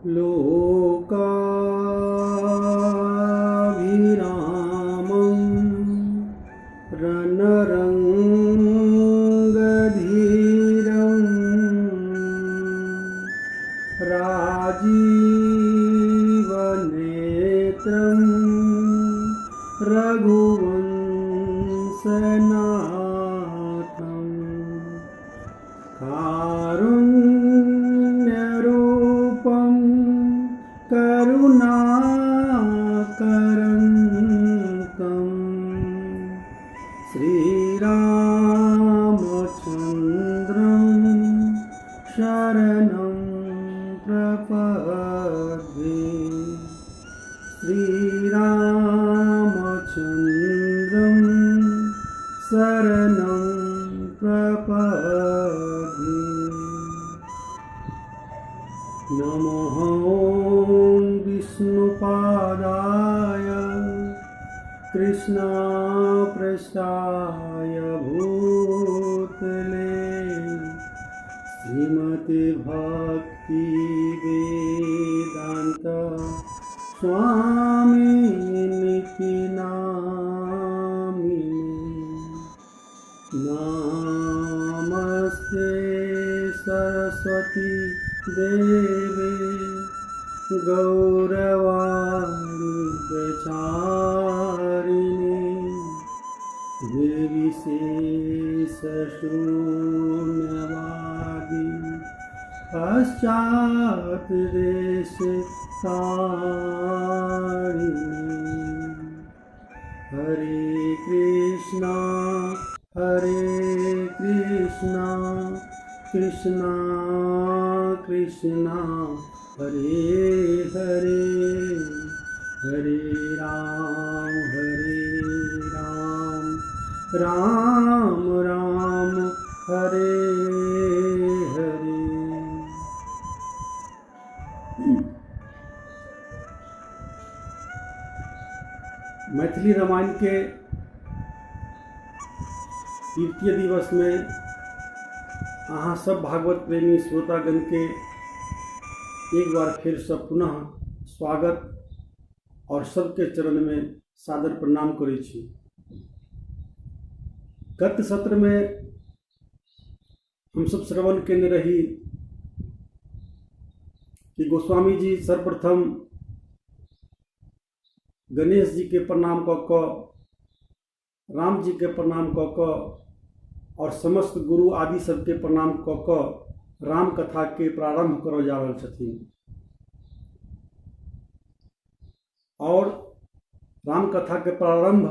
लोकाभिरामं रणरङ्गधीरं राजीवनेत्रं रघुवंशनाथं कारुण्यरूपं करुणाकरन्तं श्रीरामचन्द्रं शरणं प्रपद्ये। श्रीरामचन्द्रं शरणं प्रपद्ये। नमः ॐ विष्णुपादाय कृष्णप्रेष्ठाय भूतले श्रीमते भक्ति वेदान्त स्वामिनिति नामिने। नमस्ते सरस्वती देवे गौरवाणी प्रचारिणे निर्विशेष शून्यवादी पश्चात देश तारिणे। हरे कृष्णा हरे कृष्णा कृष्णा कृष्णा हरे हरे, हरे राम हरे राम राम राम हरे हरे। मैथिली रामायण के तृतीय दिवस में अहाँ सब भागवत प्रेमी श्रोतागण के एक बार फिर से पुनः स्वागत और सबके चरण में सादर प्रणाम करै छी। गत सत्र में हम सब श्रवण केने रही कि गोस्वामी जी सर्वप्रथम गणेश जी के प्रणाम कऽ कऽ, राम जी के प्रणाम कऽ कऽ और समस्त गुरु आदि सबके प्रणाम कऽ कऽ राम कथा के प्रारंभ करऽ जा रहल छथिन और राम कथा के प्रारंभ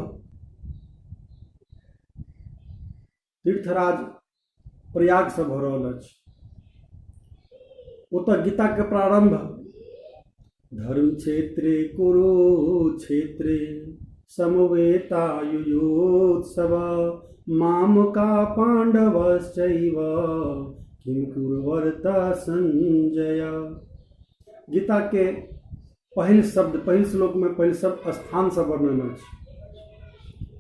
तीर्थराज प्रयागसँ भऽ रहल अछि। ओतऽ गीताके प्रारम्भ धर्म क्षेत्रे कुरुक्षेत्रे समवेतायुयोत्सव मामका पाण्डवश्चैव किं कुर्वर्त संजय। गीताके पहिल शब्द, पहिल श्लोकमे पहिल शब्द स्थानसँ वर्णन अछि,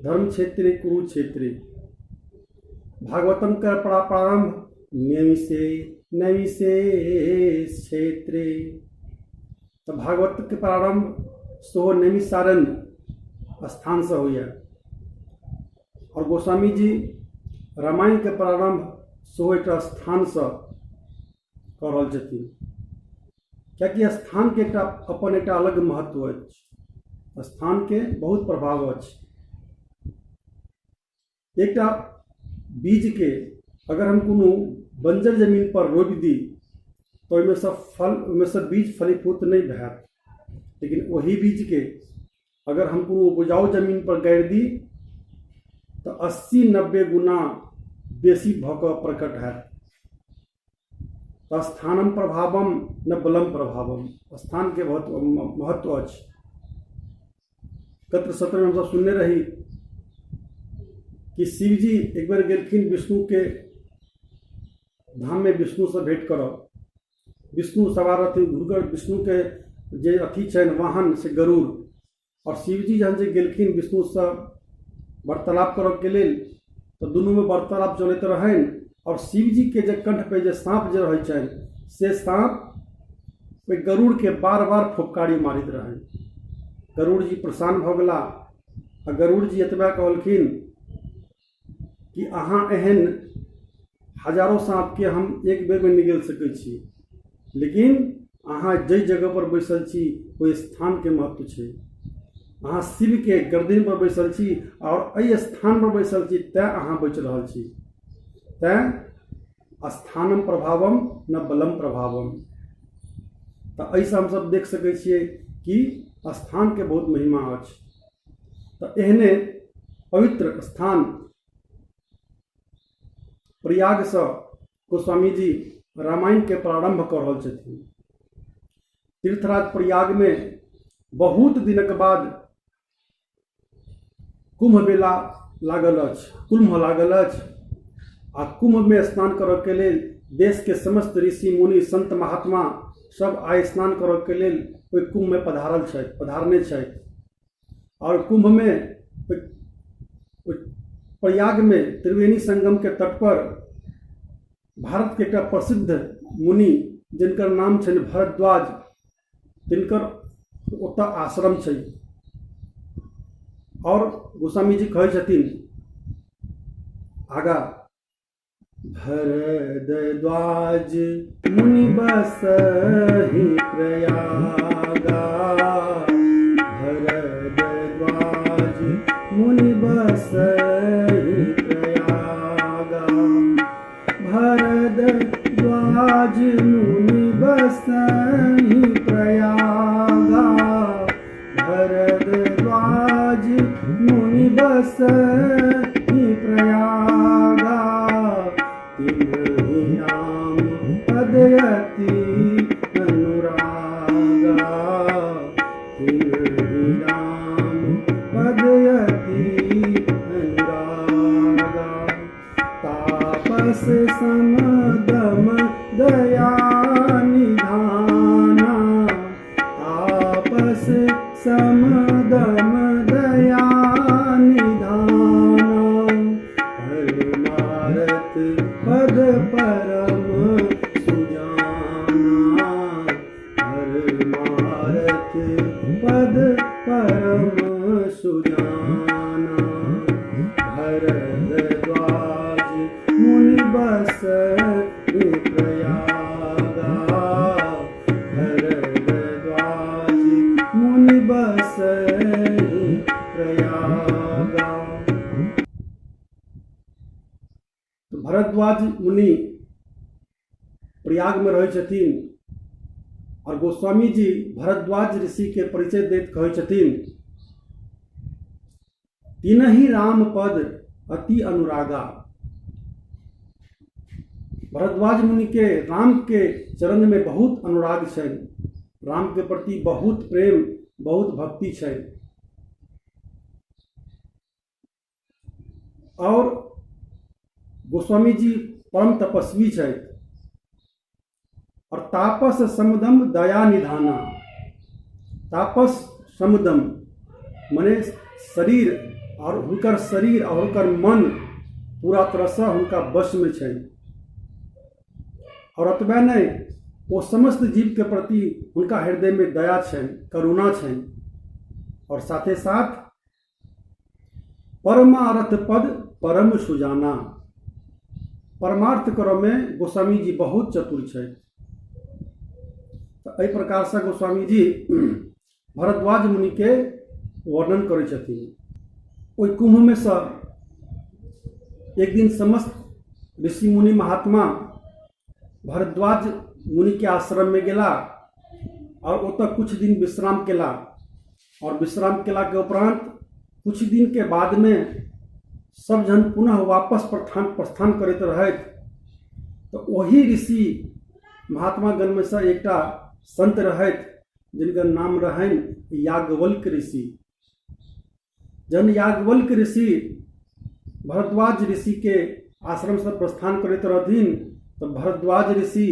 धर्म क्षेत्रे कुरुक्षेत्रे। भागवतम के प्रारंभ नैमिषे नैमिषे क्षेत्रे, तऽ भागवत के प्रारंभ सेहो नैमिषारण्य स्थानसँ होइए। आओर गोस्वामी जी रामायण के प्रारंभ सेहो एकटा स्थानसँ कऽ रहल छथिन, किएकि स्थानके एकटा अपन एकटा अलग महत्व अछि, स्थानके बहुत प्रभाव अछि। एकटा बीजके अगर हम कोनो बञ्जर जमीनपर रोपि दी तऽ ओहिमेसँ फल, ओहिमेसँ बीज फलीभूत नहि हैत, लेकिन ओही बीजके अगर हम कोनो उपजाउ जमीनपर गाड़ि दी तऽ 80-90 गुना बेसी भऽ कऽ प्रकट हैत। स्थानम प्रभावम न बलम प्रभावम, स्थानके बहुत महत्व अछि। तत्र सत्रमे हमसब सुनने रही कि शिवजी एक बेर गेलखिन विष्णुके धाममे विष्णुसँ भेंट करऽ। विष्णु सवार रहथिन हुनकर, विष्णुके जे अथी छनि वाहन से गरुड़, आओर शिवजी जहन जे गेलखिन विष्णुसँ वार्तालाप करऽके लेल तऽ दुनूमे वार्तालाप चलैत रहनि आओर शिवजीके जे कण्ठपर जे साँप जे रहै छनि से साँप ओहि गरुड़के बार बार फुफकारी मारैत रहनि। गरुड़ जी परेशान भऽ गेला आ गरुड़ जी एतबा कहलखिन कि अहाँ एहन हजारो साँपके हम एक बेरमे निगलि सकै छी, लेकिन अहाँ जाहि जगहपर बैसल छी ओहि स्थानके महत्व छै। अहाँ शिवके गर्दनिपर बैसल छी आओर एहि स्थानपर बैसल छी, तैँ अहाँ बचि रहल छी। तैँ स्थानम प्रभावम न बलम प्रभावम। तऽ एहिसँ हमसभ देख सकै छियै कि स्थानके बहुत महिमा अछि। तऽ एहने पवित्र स्थान प्रयागसँ गोस्वामी जी रामायणके प्रारम्भ कऽ रहल छथिन। तीर्थराज प्रयागमे बहुत दिनक बाद कुम्भ मेला लागल अछि, कुम्भ लागल अछि आ कुम्भमे स्नान करऽके लेल देशके समस्त ऋषि मुनि संत महात्मा सब आइ स्नान करऽके लेल ओहि कुम्भमे पधारल छथि, पधारने छथि। आओर कुम्भमे प्रयागमे त्रिवेणी संगमके तटपर भारतके एकटा प्रसिद्ध मुनि जिनकर नाम छनि भरद्वाज, तिनकर ओतऽ आश्रम छै। आओर गोस्वामी जी कहै छथिन आगा, भरद्वाज मुनि बसहि प्रयागा, भरद्वाज मुनि बसहि प्रयागा, भरद्वाज मुनि बसहि प्रयागा, भरद्वाज मुनि बसहि प्रयागा, तिन्हि राम पदयति अनुरागा, तिन्हि राम पदयति अनुरागा, तापस समदम दया निधाना, तापस समदम दया निधाना, परमारथ पद परम सुजाना, परमारथ पद परम सुजाना, भरद्वाज मुनि बस प्रयागा, भरद्वाज मुनि बस प्रयागा। तऽ भरद्वाज मुनि प्रयागमे रहै छथिन आओर गोस्वामी जी भरद्वाज ऋषिके परिचय दैत कहै छथिन, तिनहि राम पद अति अनुरागा। भरद्वाज मुनि के राम के चरण में बहुत अनुराग छनि, राम के प्रति बहुत प्रेम, बहुत भक्ति छनि। और गोस्वामी जी परम तपस्वी छथि और तापस समदम दया निधाना। तापस समदम मने शरीर और हुनकर शरीर और हुनकर मन पूरा तरहसँ हुनका वशमे छनि। और ओतबे नहि, ओ समस्त जीवके प्रति हुनका हृदयमे दया छनि, करुणा छनि। और साथे साथ परमार्थ पद परम सुजाना, परमार्थ करऽमे गोस्वामी जी बहुत चतुर छथि। तऽ एहि प्रकारसँ गोस्वामी जी भरद्वाज मुनिके वर्णन करै छथिन। ओहि कुम्भमे सँ एक दिन समस्त ऋषि मुनि महात्मा भरद्वाज मुनिके आश्रममे गेला आओर ओतऽ कुछ दिन विश्राम केला। और विश्राम केलाके उपरांत कुछ दिनके बादमे सब जन पुनः वापस प्रस्थान करैत रहथि। तऽ ओही ऋषि महात्मागणमे सँ एकटा संत रहथि जिनकर नाम रहनि याज्ञवल्क्य ऋषि। जहन याज्ञवल्क्य ऋषि भरद्वाज ऋषिके आश्रमसँ प्रस्थान करैत रहथिन तऽ भरद्वाज ऋषि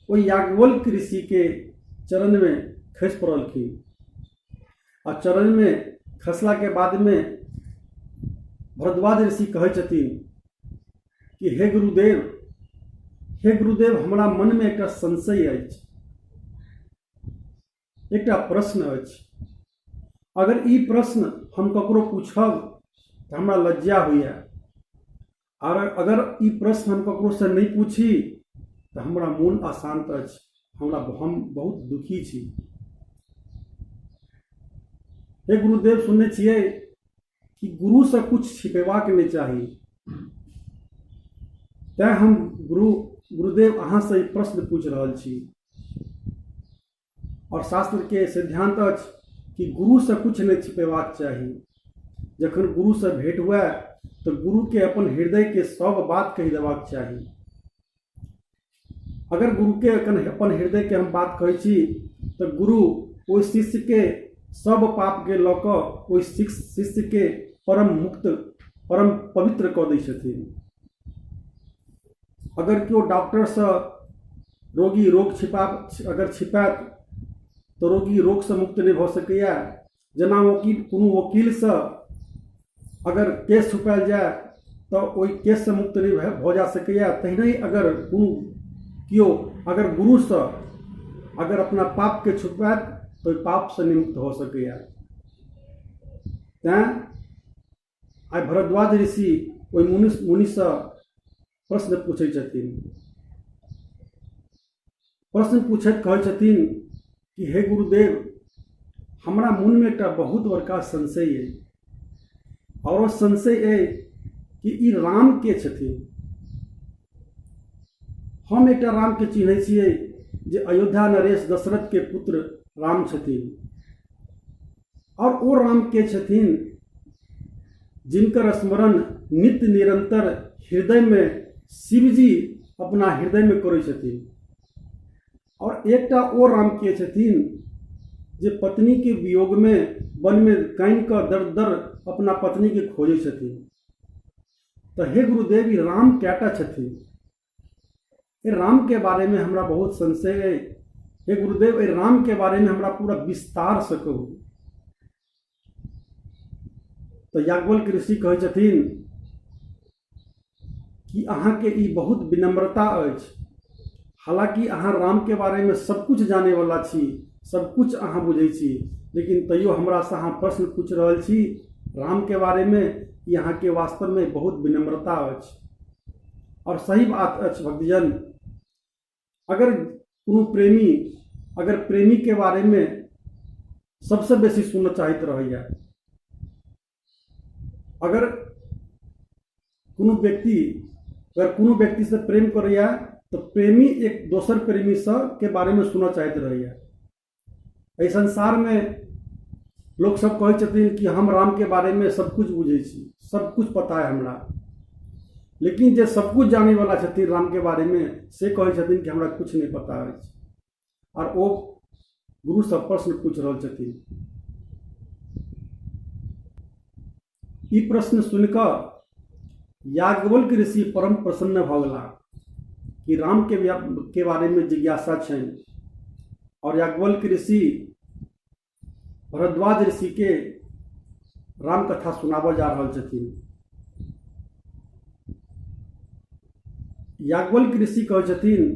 ओहि याज्ञवल्क्य ऋषिके चरणमे खसि पड़लखिन आ चरणमे खसलाके बादमे भरद्वाज ऋषि कहै छथिन कि हे गुरुदेव, हे गुरुदेव, हमरा मनमे एकटा संशय अछि। एकटा प्रश्न अछि। अगर ई प्रश्न हम ककरो पूछब तऽ हमरा लज्जा होइए, आर अगर ई प्रश्न हम ककरोसँ नहि पूछी तऽ हमरा मोन अशान्त अछि, हम बहुत दुखी छी। हे गुरुदेव, सुनने छियै कि गुरुसँ किछु छिपेबाक नहि चाही, तैँ हम गुरुदेव अहाँसँ ई प्रश्न पूछि रहल छी। आओर शास्त्रके सिद्धान्त अछि कि गुरुसँ किछु नहि छिपेबाक चाही। जखन गुरुसँ भेँट हुए तऽ गुरुके अपन हृदयके सब बात कहि देबाक चाही। अगर गुरुके अपन हृदयके हम बात कहै छी तऽ गुरु ओहि शिष्यके सब पापके लऽ कऽ ओहि शिष्यके परम मुक्त, परम पवित्र कऽ दै छथिन। अगर केओ डॉक्टरसँ रोगी रोग अगर छिपायत तऽ रोगी रोगसँ मुक्त नहि भऽ सकैए। जेना कोनो वकीलसँ अगर केस छुपायल जाय तऽ ओहि केससँ मुक्त नहि भऽ जा सकैए, तहिना अगर कोनो केओ अगर गुरुसँ अगर अपना पापके छुपायत तऽ ओहि पापसँ नहि मुक्त भऽ सकैए। तैँ आइ भरद्वाज ऋषि ओहि मुनिसँ प्रश्न पूछै छथिन। प्रश्न पूछैत कहै छथिन कि हे गुरुदेव, हमरा मोनमे एकटा बहुत बड़का संशय अइ, आओर ओ संशय अइ कि ई राम के छथिन। हम एकटा रामके चिन्है छियै जे अयोध्या नरेश दशरथके पुत्र राम छथिन, आओर ओ राम के छथिन जिनकर स्मरण नित्य निरंतर हृदयमे शिवजी अपना हृदयमे करै छथिन, आओर एकटा ओ राम के छथिन जे पत्नीके वियोगमे वनमे कानि कऽ दर दर अपना पत्नीके खोजै छथिन। तऽ हे गुरुदेव, ई राम कएटा छथिन? एहि रामके बारेमे हमरा बहुत संशय अइ। हे गुरुदेव, एहि रामके बारेमे हमरा पूरा विस्तारसँ कहू। तऽ याज्ञवल्क्य ऋषि कहै छथिन कि अहाँके ई बहुत विनम्रता अछि, हालाँकि अहाँ रामके बारेमे सबकिछु जानैवला छी, सबकिछु अहाँ बुझै छी, लेकिन तैयो हमरासँ अहाँ प्रश्न पूछि रहल छी रामके बारेमे, ई अहाँके वास्तवमे बहुत विनम्रता अछि। आओर सही बात अछि भक्तजन, अगर कोनो प्रेमी अगर प्रेमीके बारेमे सबसँ बेसी सुनऽ चाहैत रहैए, अगर कोनो व्यक्ति अगर कोनो व्यक्तिसँ प्रेम करैए तऽ प्रेमी एक दोसर प्रेमीसँ के बारेमे सुनऽ चाहैत रहैए। एहि संसारमे लोकसभ कहै छथिन कि हम रामके बारेमे सबकिछु बुझै छी, सबकिछु पता है हमरा, लेकिन जे सबकिछु जानैवला छथिन रामके बारेमे से कहै छथिन कि हमरा किछु नहि पता अछि। आओर ओ गुरुसँ प्रश्न पूछि रहल छथिन। ई प्रश्न सुनिकऽ याज्ञवल्क्य ऋषि परम प्रसन्न भऽ गेला कि रामके के बारेमे जिज्ञासा छनि। आओर याज्ञवल्क्य ऋषि भरद्वाज ऋषिके रामकथा सुनाबऽ जा रहल छथिन। याज्ञवल्क्य ऋषि कहै छथिन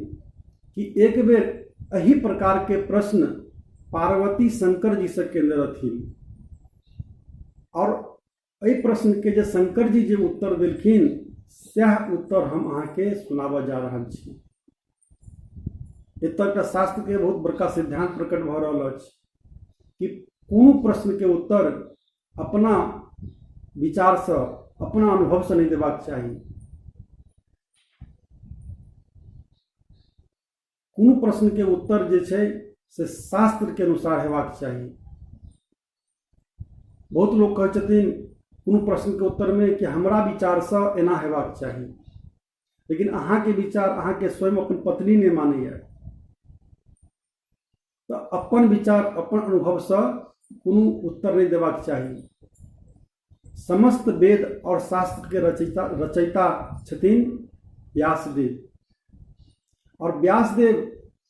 कि एक बेर एहि प्रकारके प्रश्न पार्वती शंकर जीसँ केने रहथिन, आओर एहि प्रश्नके जे शंकर जी जे उत्तर देलखिन सएह उत्तर हम अहाँके सुनाबऽ जा रहल छी। एतऽ एकटा शास्त्रके बहुत बड़का सिद्धांत प्रकट भऽ रहल अछि कि कोनो प्रश्नके उत्तर अपना विचारसँ अपना अनुभवसँ नहि देबाक चाही। कोनो प्रश्नके उत्तर जे छै से शास्त्रके अनुसार हेबाक चाही। बहुत लोक कहै छथिन कोनो प्रश्नके उत्तरमे कि हमरा विचारसँ एना हेबाक चाही, लेकिन अहाँके विचार अहाँके स्वयं अपन पत्नी नहि मानैए, तऽ अपन विचार अपन अनुभवसँ कोनो उत्तर नहि देबाक चाही। समस्त वेद आओर शास्त्रके रचयिता छथिन व्यासदेव, आओर व्यासदेव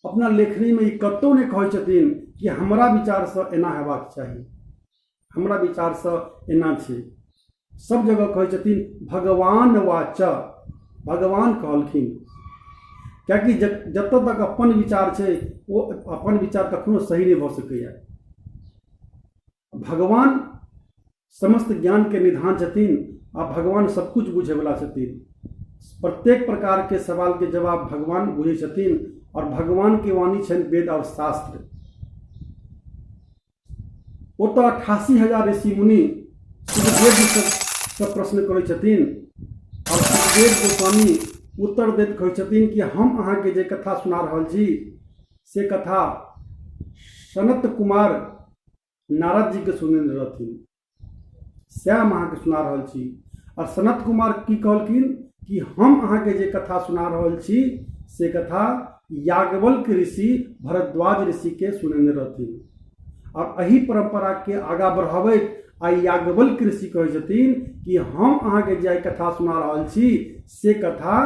अपना लेखनीमे ई कतहु नहि कहै छथिन कि हमरा विचारसँ एना हेबाक चाही, हमरा विचारसँ एना छै। सब जगह कहै छथिन भगवान वाच, भगवान कहलखिन। किएकि जतऽ तक अपन विचार छै ओ अपन विचार कखनो सही नहि भऽ सकैए। भगवान समस्त ज्ञानके निधान छथिन आ भगवान सबकिछु बुझैवला छथिन। प्रत्येक प्रकारके सवालके जवाब भगवान बुझै छथिन आओर भगवानके वाणी छनि वेद आओर शास्त्र। ओतऽ 88,000 ऋषि मुनि सुखदेव सँ प्रश्न करै छथिन आओर सुखदेव गोस्वामी उत्तर दैत कहै छथिन कि हम अहाँके जे कथा सुना रहल छी से कथा सनत कुमार नारद जीके सुनने रहथिन, सएह हम अहाँके सुना रहल छी। आओर सनत कुमार की कहलखिन कि हम अहाँके जे कथा सुना रहल छी से कथा याज्ञवल्क्य ऋषि भरद्वाज ऋषिके सुनेने रहथिन। आओर एहि परम्पराके आगाँ बढ़ाबैत आइ याज्ञवल्क्य ऋषि कहै छथिन कि हम अहाँके जे आइ कथा सुना रहल छी से कथा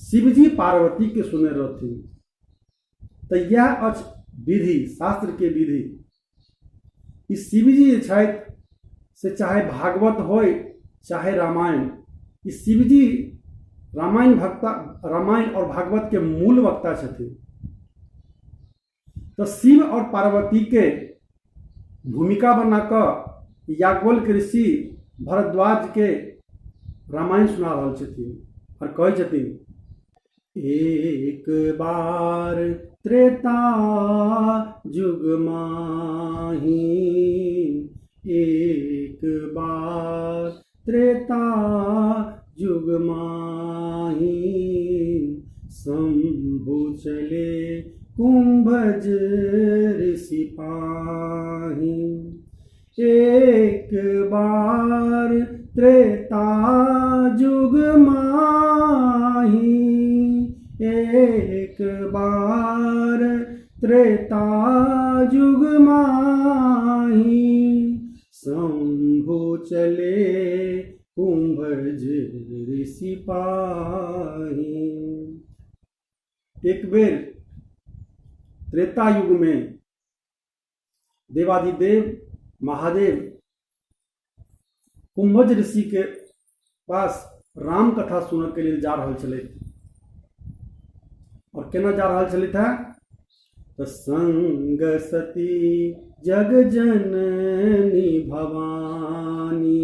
शिवजी पार्वतीके सुनने रहथिन। तऽ इएह अछि विधि, शास्त्रके विधि। ई शिवजी जे छथि से चाहे भागवत होइ चाहे रामायण, ई शिवजी रामायण भक्ता, रामायण और भागवत के मूल वक्ता छथिन। तऽ शिव और पार्वती के भूमिका बना कऽ याज्ञवल्क्य ऋषि भरद्वाज के रामायण सुना रहल छथिन और कहै छथिन, एक बार त्रेता जुग माही, एक बार त्रेता जुग माही, शंभु चले कुंभज ऋषि पाही। एक बार त्रेता जुग माही, एक बार त्रेता जुग माही, शंभु चले कुंभज ऋषि पाही। एक बेर त्रेता युग में देवाधिदेव महादेव कुंभज ऋषि के पास राम कथा सुनऽ के लेल जा रहल छलथि। और केना जा रहल छलथि हेँ तऽ संग सती जग जननी भवानी,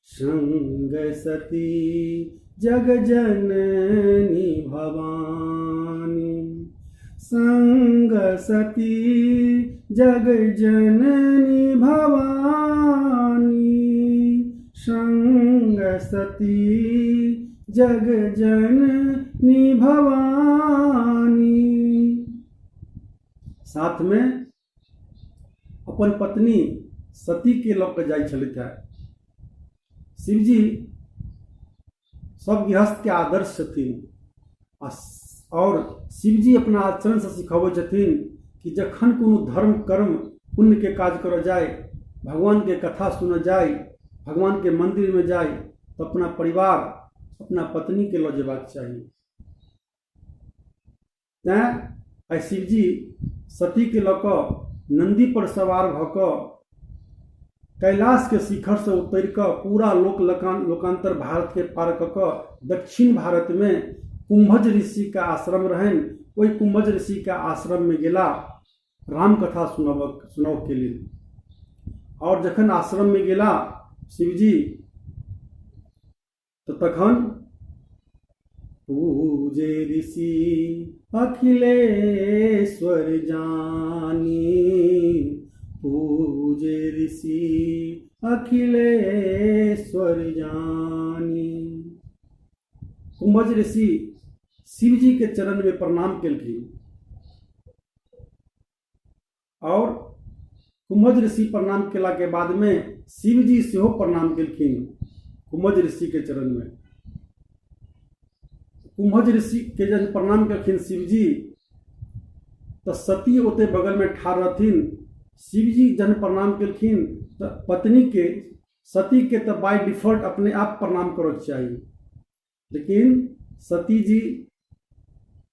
संग सती जग जननी भवानी, संग सती जग जननी भवानी, संग सती जग जननी भवानी। साथ में अपन पत्नी सती के लऽ कऽ जाइ छलथि हेँ। शिवजी सब गृहस्थ के आदर्श छथिन और शिवजी अपना आचरण से सिखबै छथिन कि जखन कोनो धर्म कर्म पुण्य के काज करऽ जाय, भगवान के कथा सुनऽ जाय, भगवान के मंदिर में जाय, तऽ अपना परिवार अपना पत्नी के लऽ जेबाक चाही। तैँ आइ शिवजी सतीके लऽ कऽ नन्दीपर सवार भऽ कऽ कैलाशके शिखरसँ उतरि कऽ पूरा लोक लोकान्तर भारतके पार कऽ कऽ दक्षिण भारतमे कुम्भज ऋषिके आश्रम रहनि, ओहि कुम्भज ऋषिके आश्रममे गेला रामकथा सुनबके लेल। आओर जखन आश्रममे गेला शिवजी तऽ तखन पूजे ऋषि अखिलेश्वर जानी, पूजे ऋषि अखिलेश्वर जानी। कुंभज ऋषि शिवजी के चरण में प्रणाम केलखिन और कुंभज ऋषि प्रणाम केला के बाद में शिवजी सेहो प्रणाम केलखिन कुंभज ऋषि के चरण में। कुंभज ऋषि के जब प्रणाम केलखिन शिवजी तो सती ओते बगल में ठाढ़ रहथिन। शिवजी जहन प्रणाम केलखिन तो पत्नी के सती के तो बाय डिफॉल्ट अपने आप प्रणाम करऽ चाही, लेकिन सती जी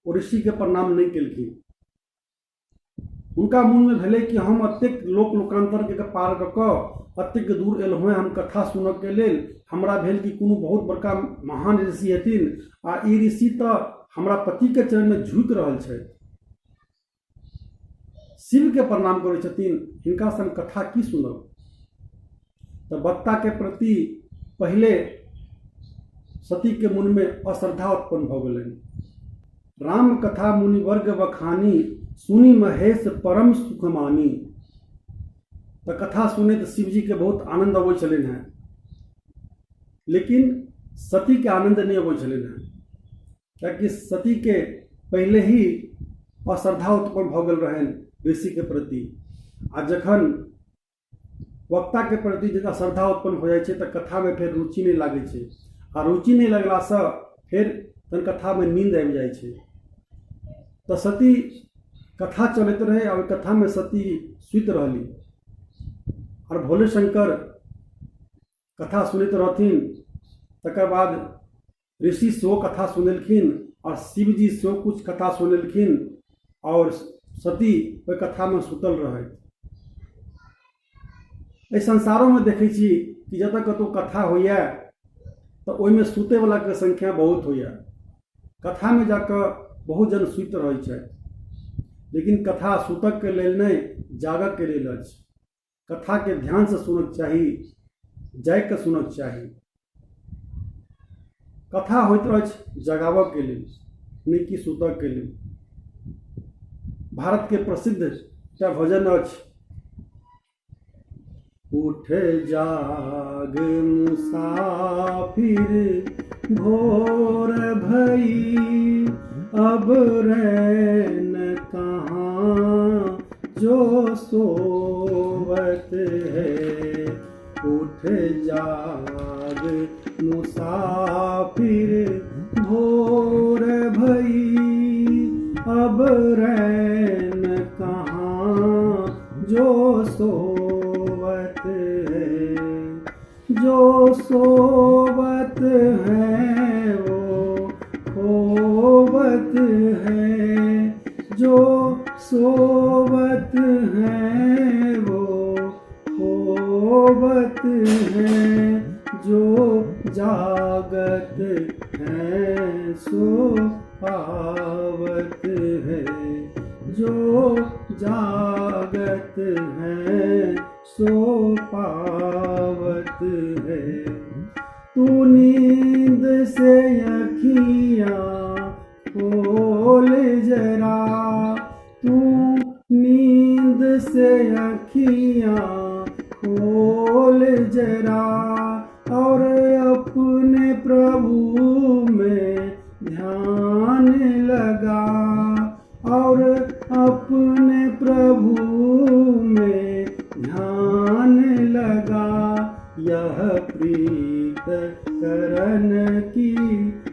ओ ऋषि के प्रणाम नहीं केलखिन। हुनका मोनमे भेलै कि हम एतेक लोक लोकान्तरके पार कऽ कऽ एतेक दूर एलहुँ हेँ हम कथा सुनऽके लेल, हमरा भेल कि कोनो बहुत बड़का महान ऋषि हेथिन आ ई ऋषि तऽ हमरा पतिके चरणमे झुकि रहल छथि, शिवके प्रणाम करै छथिन, हिनकासँ हम कथा की सुनब? तऽ वक्ताके प्रति पहिले सतीके मोनमे अश्रद्धा उत्पन्न भऽ गेलनि। राम कथा मुनिवर्ग बखानी, सुनि महेश परम सुख मानी। तऽ कथा सुनैत शिवजीके बहुत आनन्द अबै छलनि हेँ, लेकिन सतीके आनन्द नहि अबै छलनि हेँ, कियाकि सतीके पहिले ही अश्रद्धा उत्पन्न भऽ गेल रहनि ऋषिके प्रति। आ जखन वक्ताके प्रति जकरा श्रद्धा उत्पन्न हो जाइ छै तऽ कथामे फेर रुचि नहि लागै छै, आ रुचि नहि लगलासँ फेर तहन कथामे नींद आबि जाइ छै। तऽ सती कथा चलैत रहै आ ओहि कथामे सती सुति रहली आओर भोले शंकर कथा सुनैत रहथिन। तकर बाद ऋषि सेहो कथा सुनेलखिन आओर शिवजी सेहो किछु कथा सुनेलखिन आओर सती ओहि कथामे सुतल रहथि। एहि संसारोमे देखै छी कि जतऽ कतहु कथा होइए तऽ ओहिमे सुतैवलाके संख्या बहुत होइए। कथामे जाकऽ बहुत जन सुति रहै छथि, लेकिन कथा सुतऽके लेल नहि, जागऽके लेल अछि। कथाके ध्यानसँ सुनऽके चाही, जागिकऽ सुनऽके चाही। कथा होइत अछि जगाबऽके लेल, नहि कि सुतऽके लेल। भारतके प्रसिद्ध एकटा भजन अछि, उठ जाग मुसाफिर भोर भई, अब रैन कहाँ जो सोवत है। उठ जाग मुसाफिर भोर भई, अब रैन कहाँ जो सोवत है। जो सोवत है वो खोवत है, जो सोवत है वो खोवत है, जो जागत है सो पावत है, जो जागत है सो पावत है। तू नींद से अखियाँ खोल जरा, तू नींद से अखियाँ खोल जरा, और अपने प्रभु में ध्यान लगा, और अपने प्रभु में ध्यान लगा। यह प्रीत करन की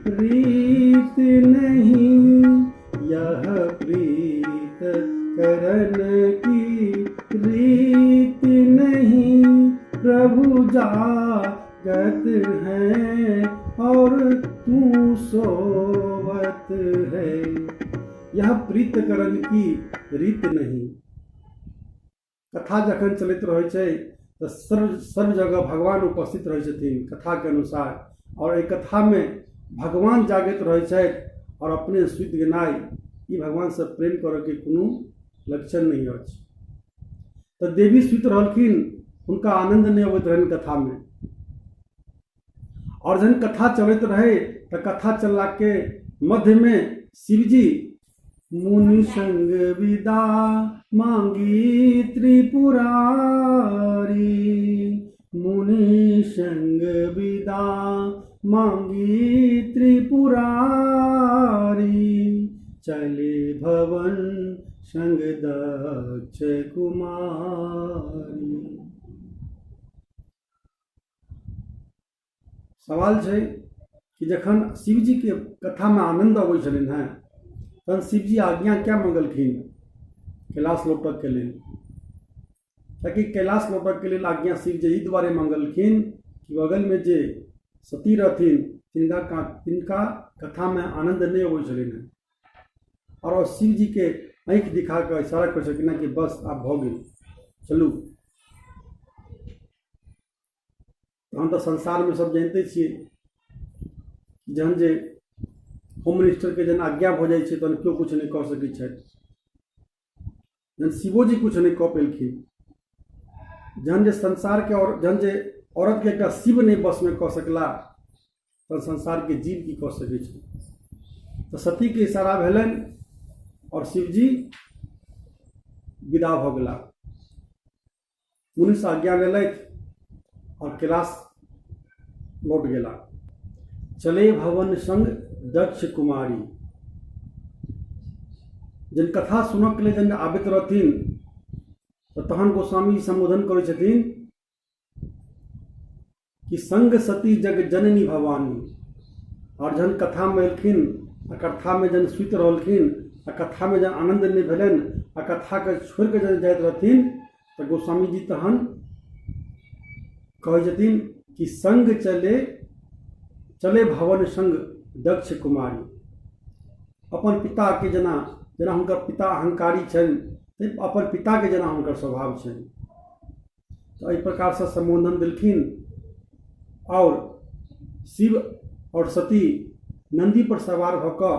रीत नहीं, यह प्रीत करन की रीत नहीं। प्रभु जागत है और तू सोवत है, यह प्रीत करन की रीत नहीं। कथा जखन चलैत रहै छै तऽ सर्व जगह भगवान उपस्थित रहै छथिन कथाके अनुसार, आओर एहि कथामे भगवान जागैत रहै छथि आओर अपने सुति गेनाइ ई भगवानसँ प्रेम करऽके कोनो लक्षण नहि अछि। तऽ देवी सुति रहलखिन, हुनका आनन्द नहि अबैत रहनि कथामे। आओर जहन कथा चलैत रहै तऽ कथा चललाके मध्यमे शिवजी मुनि संग विदा मांगी त्रिपुरारी, मुनि संग विदा मांगी त्रिपुरारी, चले भवन संग दक्ष कुमारी। सवाल छै कि जखन शिवजीके कथामे आनन्द अबै छलनि हेँ तहन शिवजी आज्ञा किया मङ्गलखिन कैलाश लौटऽके लेल? कियाकि कैलाश लौटऽके लेल आज्ञा शिवजी एहि दुआरे मङ्गलखिन कि बगलमे जे सती रहथिन तिनका कथामे आनन्द नहि अबै छलनि हेँ, आओर ओ शिवजीके आँखि दिखा कऽ इशारा करै छलखिन हेँ कि बस आब भऽ गेल, चलू। तहन तऽ संसारमे सब जानिते छियै जहन जे होम मिनिस्टरके जहन आज्ञा भऽ जाइ छै तहन केओ किछु नहि कऽ सकै छथि। जहन शिवोजी किछु नहि कऽ पेलखिन, जहन जे संसारके आओर जहन जे औरतके एकटा शिव नहि वशमे कऽ सकला, तहन संसारके जीव की कऽ सकै छै? तऽ सतीके इशारा भेलनि आओर शिवजी विदा भऽ गेला। मुनिसँ आज्ञा लेलथि आओर कैलाश लौट गेला। चले भवन संग दक्ष कुमारी। जन कथा सुनऽके लेल जन आबैत रहथिन तऽ तहन गोस्वामी सम्बोधन करै छथिन कि संग सती जग जननी भवानी। आओर जहन कथामे एलखिन आ कथामे जहन सुति रहलखिन आ कथामे जहन आनन्द नहि भेलनि आ कथाके छोड़ि कऽ जहन जाइत रहथिन तऽ गोस्वामी जी तहन कहै छथिन कि संग चले चले भवन संग दक्ष कुमारी। अपन पिताके जेना जेना हुनकर पिता अहंकारी छनि, अपन पिताके जेना हुनकर स्वभाव छनि, तऽ एहि प्रकारसँ सम्बोधन देलखिन। आओर शिव आओर सती नन्दीपर सवार भऽ कऽ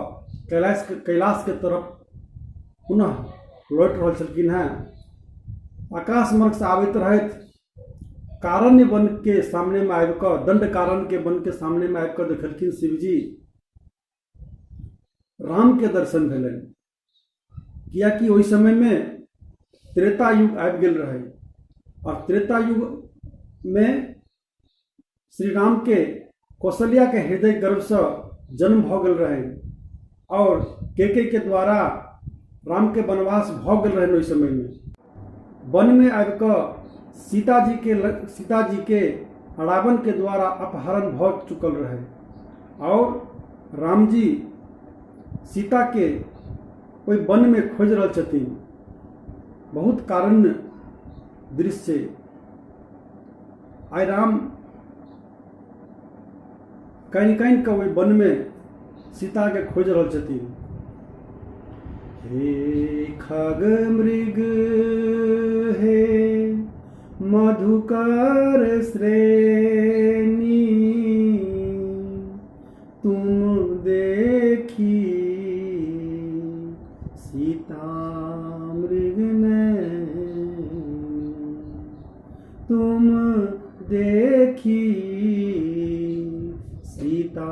कैलाशके तरफ पुनः लौटि रहल छलखिन हेँ। आकाश मार्गसँ आबैत रहथि, कारण्य वनके सामनेमे आबि कऽ, दण्डकारण्यके वनके सामनेमे आबि कऽ देखलखिन शिवजी रामके दर्शन भेलनि, कियाकि ओहि समयमे त्रेता युग आबि गेल रहै आओर त्रेता युगमे श्री रामके कौशल्याके हृदय गर्भसँ जन्म भऽ गेल रहनि आओर कैकेयीके द्वारा रामके वनवास भऽ गेल रहनि। ओहि समयमे वनमे आबि कऽ सीताजीके रावणके द्वारा अपहरण भऽ चुकल रहै आओर रामजी सीताके ओहि वनमे खोजि रहल छथिन। बहुत कारण दृश्य। आइ राम कानि कानि कऽ ओहि वनमे सीताके खोजि रहल छथिन। हे खग मृग हे मधुकर श्रेणी, तुम देखी सीता मृग नैनी, तुम देखी सीता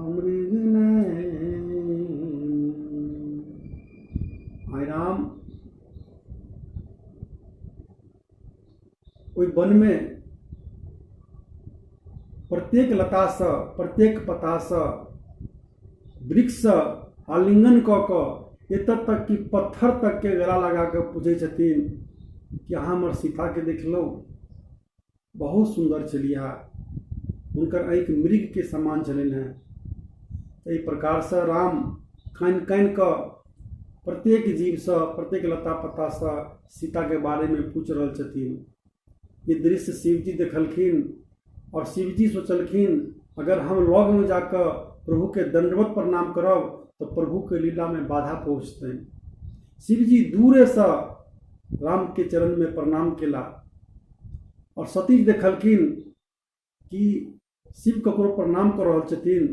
मृग नैनी। आइ राम ओहि वनमे प्रत्येक लतासँ, प्रत्येक पत्तासँ, वृक्षसँ आलिंगन कऽ कऽ, एतऽ तक कि पत्थर तकके गला लगा कऽ पूछै छथिन कि अहाँ हमर सीताके देखलहुँ? बहुत सुन्दर छलिह, हुनकर आँखि मृगके समान छलनि हेँ। एहि प्रकारसँ राम कानि कानि कऽ प्रत्येक जीवसँ, प्रत्येक लता पत्तासँ सीताके बारेमे पूछि रहल छथिन। ई दृश्य शिवजी देखलखिन आओर शिवजी सोचलखिन अगर हम लगमे जाकऽ प्रभुके दण्डवत प्रणाम करब तऽ प्रभुके लीलामे बाधा पहुँचतनि। शिवजी दूरेसँ रामके चरणमे प्रणाम केला आओर सती देखलखिन कि शिव ककरो प्रणाम कऽ रहल छथिन,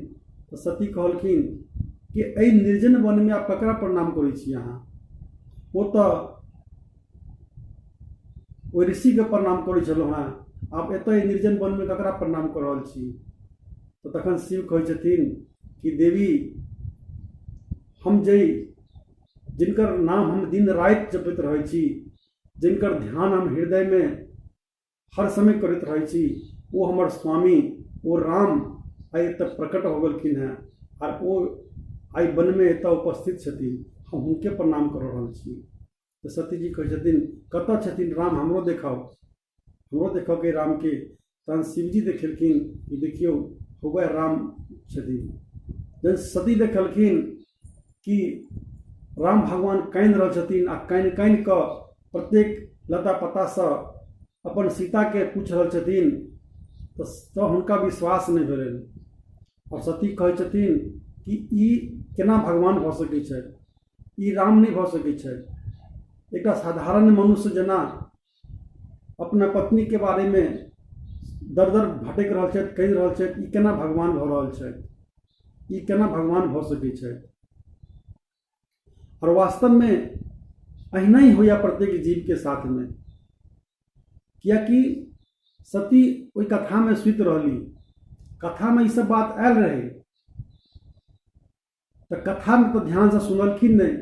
तऽ सती कहलखिन कि एहि निर्जन वनमे आब ककरा प्रणाम करै छी अहाँ? ओ तऽ ओहि ऋषिके प्रणाम करै छलहुँ हेँ, आब एतऽ एहि निर्जन वनमे ककरा प्रणाम कऽ रहल छी? तऽ तखन शिव कहै छथिन कि देवी, हम जाहि जिनकर नाम हम दिन राति जपैत रहै छी, जिनकर ध्यान हम हृदयमे हर समय करैत रहै छी, ओ हमर स्वामी, ओ राम आइ एतऽ प्रकट हो गेलखिन हेँ आर ओ आइ वनमे एतऽ उपस्थित छथिन, हम हुनके प्रणाम कऽ रहल छी। तऽ सतीजी कहै छथिन कतऽ छथिन राम, हमरो देखाउ, हमरो देखऽके रामके। तहन शिवजी देखेलखिन कि देखियौ वएह राम छथिन। जहन सती देखलखिन कि राम भगवान कानि रहल छथिन आ कानि कानि कऽ प्रत्येक लता पत्तासँ अपन सीताके पूछि रहल छथिन, तऽ हुनका विश्वास नहि भेलनि आओर सती कहै छथिन कि ई केना भगवान भऽ सकै छथि, ई राम नहि भऽ सकै छथि। एकटा साधारण मनुष्य जेना अपना पत्नीके बारेमे दर दर भटकि रहल छथि, कहि रहल छथि, ई केना भगवान भऽ रहल छथि? ई केना भगवान भऽ सकै छथि? आओर वास्तवमे एहिना ही होइए प्रत्येक जीवके साथमे, किएकि सती ओहि कथामे सुति रहली, कथामे ईसभ बात आयल रहै, तऽ कथामे तऽ ध्यानसँ सुनलखिन नहि।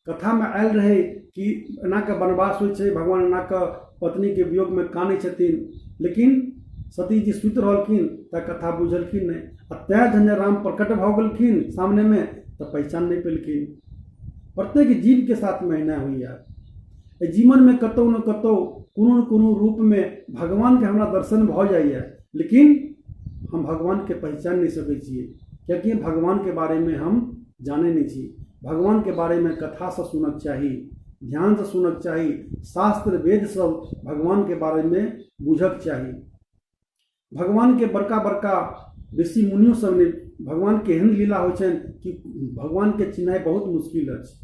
कथामे आयल रहै कि एना कऽ वनवास होइ छै, भगवान एना कऽ पत्नीके वियोगमे कानै छथिन, लेकिन सतीजी सुति रहलखिन तऽ कथा बुझलखिन नहि, आ तैँ जहन राम प्रकट भऽ गेलखिन सामनेमे तऽ पहिचान नहि पेलखिन। प्रत्येक जीवके साथमे एहिना होइए। एहि जीवनमे कतहु ने कतहु कोनो ने कोनो रूपमे भगवानके हमरा दर्शन भऽ जाइए, लेकिन हम भगवानके पहिचान नहि सकै छियै, किएकि भगवानके बारेमे हम जानै नहि छी। भगवानके बारेमे कथासँ सुनक चाही, ध्यानसँ सुनक चाही, शास्त्र वेद सब भगवानके बारेमे बुझक चाही। भगवानके बड़का बड़का ऋषि मुनियो सब नहि, भगवानके एहन लीला होइ छनि कि भगवानके चिन्हनाइ बहुत मुश्किल अछि।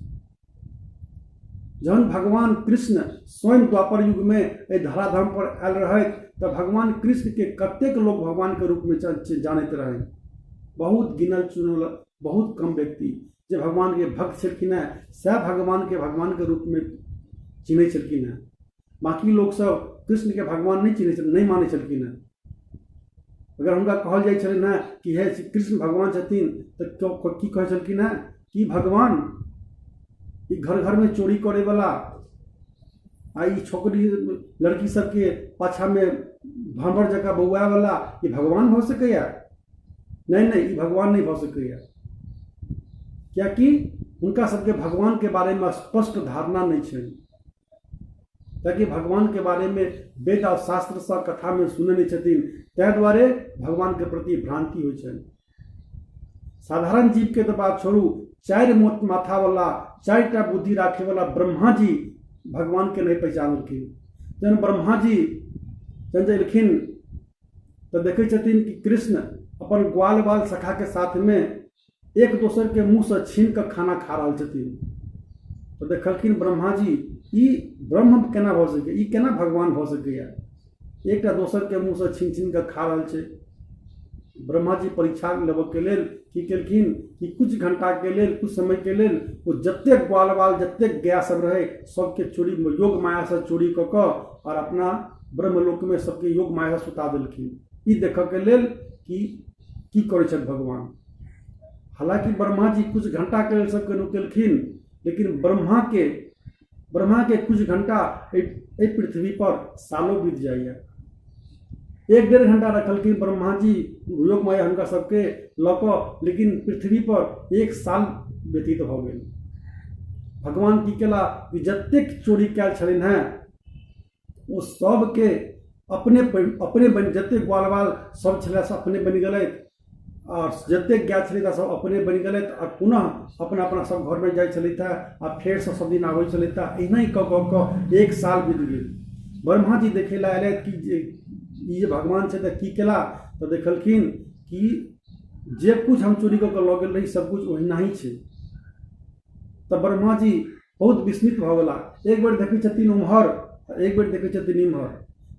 जहन भगवान कृष्ण स्वयं द्वापर युगमे एहि धराधाम पर आयल रहथि तऽ भगवान कृष्णके कतेक लोक भगवानके रूपमे जानैत रहनि? बहुत गिनल चुनल बहुत कम व्यक्ति जे भगवानके भक्त छलखिन हेँ सएह भगवानके भगवानके रूपमे चिन्है छलखिन हेँ। बाँकी लोकसभ कृष्णके भगवान नहि चिन्है छल, नहि मानै छलखिन हेँ। अगर हुनका कहल जाइ छलनि हेँ कि हे कृष्ण भगवान छथिन तऽ की कहै छलखिन हेँ कि भगवान ई घर घरमे चोरी करैवला आ ई छोकरी लड़की सबके पाछामे भँवर जकाँ बौआएवला ई भगवान भऽ सकैए? नहि नहि, ई भगवान नहि भऽ सकैए। किएकि हुनका सबके भगवानके बारेमे स्पष्ट धारणा नहि छनि, किएकि भगवानके बारेमे वेद आ शास्त्रसँ कथामे सुनने नहि छथिन, ताहि दुआरे भगवानके प्रति भ्रान्ति होइ छनि। साधारण जीवके तऽ बात छोड़ू, चारि माथावला चारिटा बुद्धि राखैवला ब्रह्माजी भगवानके नहि पहिचानलखिन। जहन ब्रह्माजी जहन जे एलखिन तऽ देखै छथिन कि कृष्ण अपन ग्वाल बाल सखाके साथमे एक दोसरके मुँहसँ छीन कऽ खाना खा रहल छथिन। तऽ देखलखिन ब्रह्माजी, ई ब्रह्म केना भऽ सकैए, ई केना भगवान भऽ सकैए, एकटा दोसरके मुँहसँ छीन छीन कऽ खा रहल छै। ब्रह्माजी परीक्षा लेबऽके लेल की केलखिन कि किछु घण्टाके लेल, किछु समयके लेल ओ जतेक ग्वाल बाल जतेक गाय सब रहै सबके चोरी योग मायासँ चोरी कऽ कऽ आओर अपना ब्रह्मलोकमे सबके योग मायासँ सुता देलखिन, ई देखऽके लेल कि की करै छथि भगवान। हालाँकि ब्रह्माजी किछु घण्टाके लेल सबके नुकेलखिन, लेकिन ब्रह्माके किछु घण्टा एहि पृथ्वीपर सालो बीत जाइए। 1-1.5 घण्टा रखलखिन ब्रह्माजी योग माया हुनका सबके लऽ कऽ, लेकिन पृथ्वीपर 1 साल व्यतीत भऽ गेल। भगवान की केला कि जतेक चोरी कयल छलनि हेँ ओ सबके अपने अपने बनि, जतेक ग्वाल बाल सब छलै सब अपने बनि गेलथि, आओर जतेक गाय छलथि सब अपने बनि गेलथि, आओर पुनः अपना अपना सब घरमे जाइ छलथि हेँ आ फेरसँ सब दिन आबै छलथि हेँ। एहिना कऽ कऽ कऽ 1 साल बीत गेल। ब्रह्माजी देखै लए अयलथि कि जे ई जे भगवान छथि तऽ की केला, तऽ देखलखिन कि जे किछु हम चोरी कऽ कऽ लऽ गेल रही सब किछु ओहिना ही छै। तऽ ब्रह्माजी बहुत विस्मित भऽ गेला। एक बेर देखै छथिन ओम्हर, एक बेर देखै छथिन इम्हर,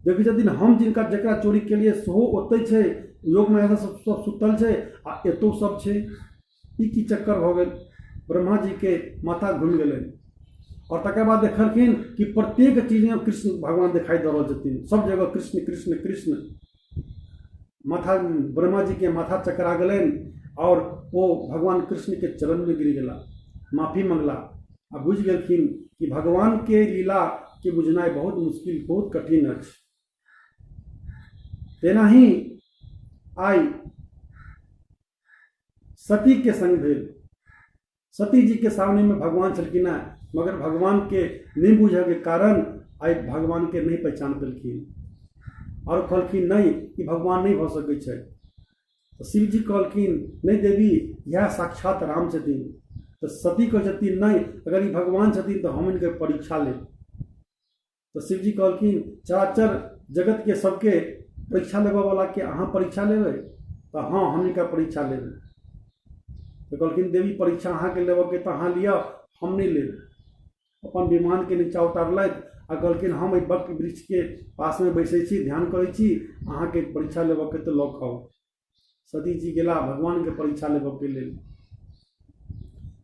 देखै छथिन हम जिनका जकरा चोरी केलियै सेहो ओतहि छै, योग मायासँ सब सब सुतल छै आ एतौ सब छै, ई की चक्कर भऽ गेल। ब्रह्माजीके माथा घुमि गेलनि। आओर तकर बाद देखलखिन कि प्रत्येक चीजमे कृष्ण भगवान देखाइ दऽ रहल छथिन, सब जगह कृष्ण कृष्ण कृष्ण। माथा ब्रह्माजीके माथा चकरा गेलनि आओर ओ भगवान कृष्णके चरणमे गिर गेला, माफी मंगला आ बुझि गेलखिन कि भगवानके लीलाके बुझनाइ बहुत मुश्किल, बहुत कठिन अछि। तेनाही आइ सतीके संग भेल। सती जी के सामने में भगवान छलखिन हेँ, मगर भगवानके नहि बुझऽके कारण आइ भगवानके नहि पहचान पेलखिन आओर कहलखिन नहि, ई भगवान नहि भऽ सकै छै। तऽ शिवजी कहलखिन नहि देवी, इएह साक्षात राम छथिन। तऽ सती कहै छथिन नहि, अगर ई भगवान छथिन तऽ हम हिनकर परीक्षा लेब। तऽ शिवजी कहलखिन चराचर जगतके सबके परीक्षा लेबऽवलाके अहाँ परीक्षा लेबै? तऽ हँ, हम हिनकर परीक्षा लेबै। तऽ कहलखिन देवी, परीक्षा अहाँके लेबऽके तऽ अहाँ लिअ, हम नहि लेब। अपन विमानके नीचा उतारलथि आ कहलखिन हम एहि बक वृक्षके पासमे बैसै छी, ध्यान करै छी, अहाँके परीक्षा लेबऽके तऽ लऽ कऽ आउ। सतीजी गेला भगवानके परीक्षा लेबऽके लेल।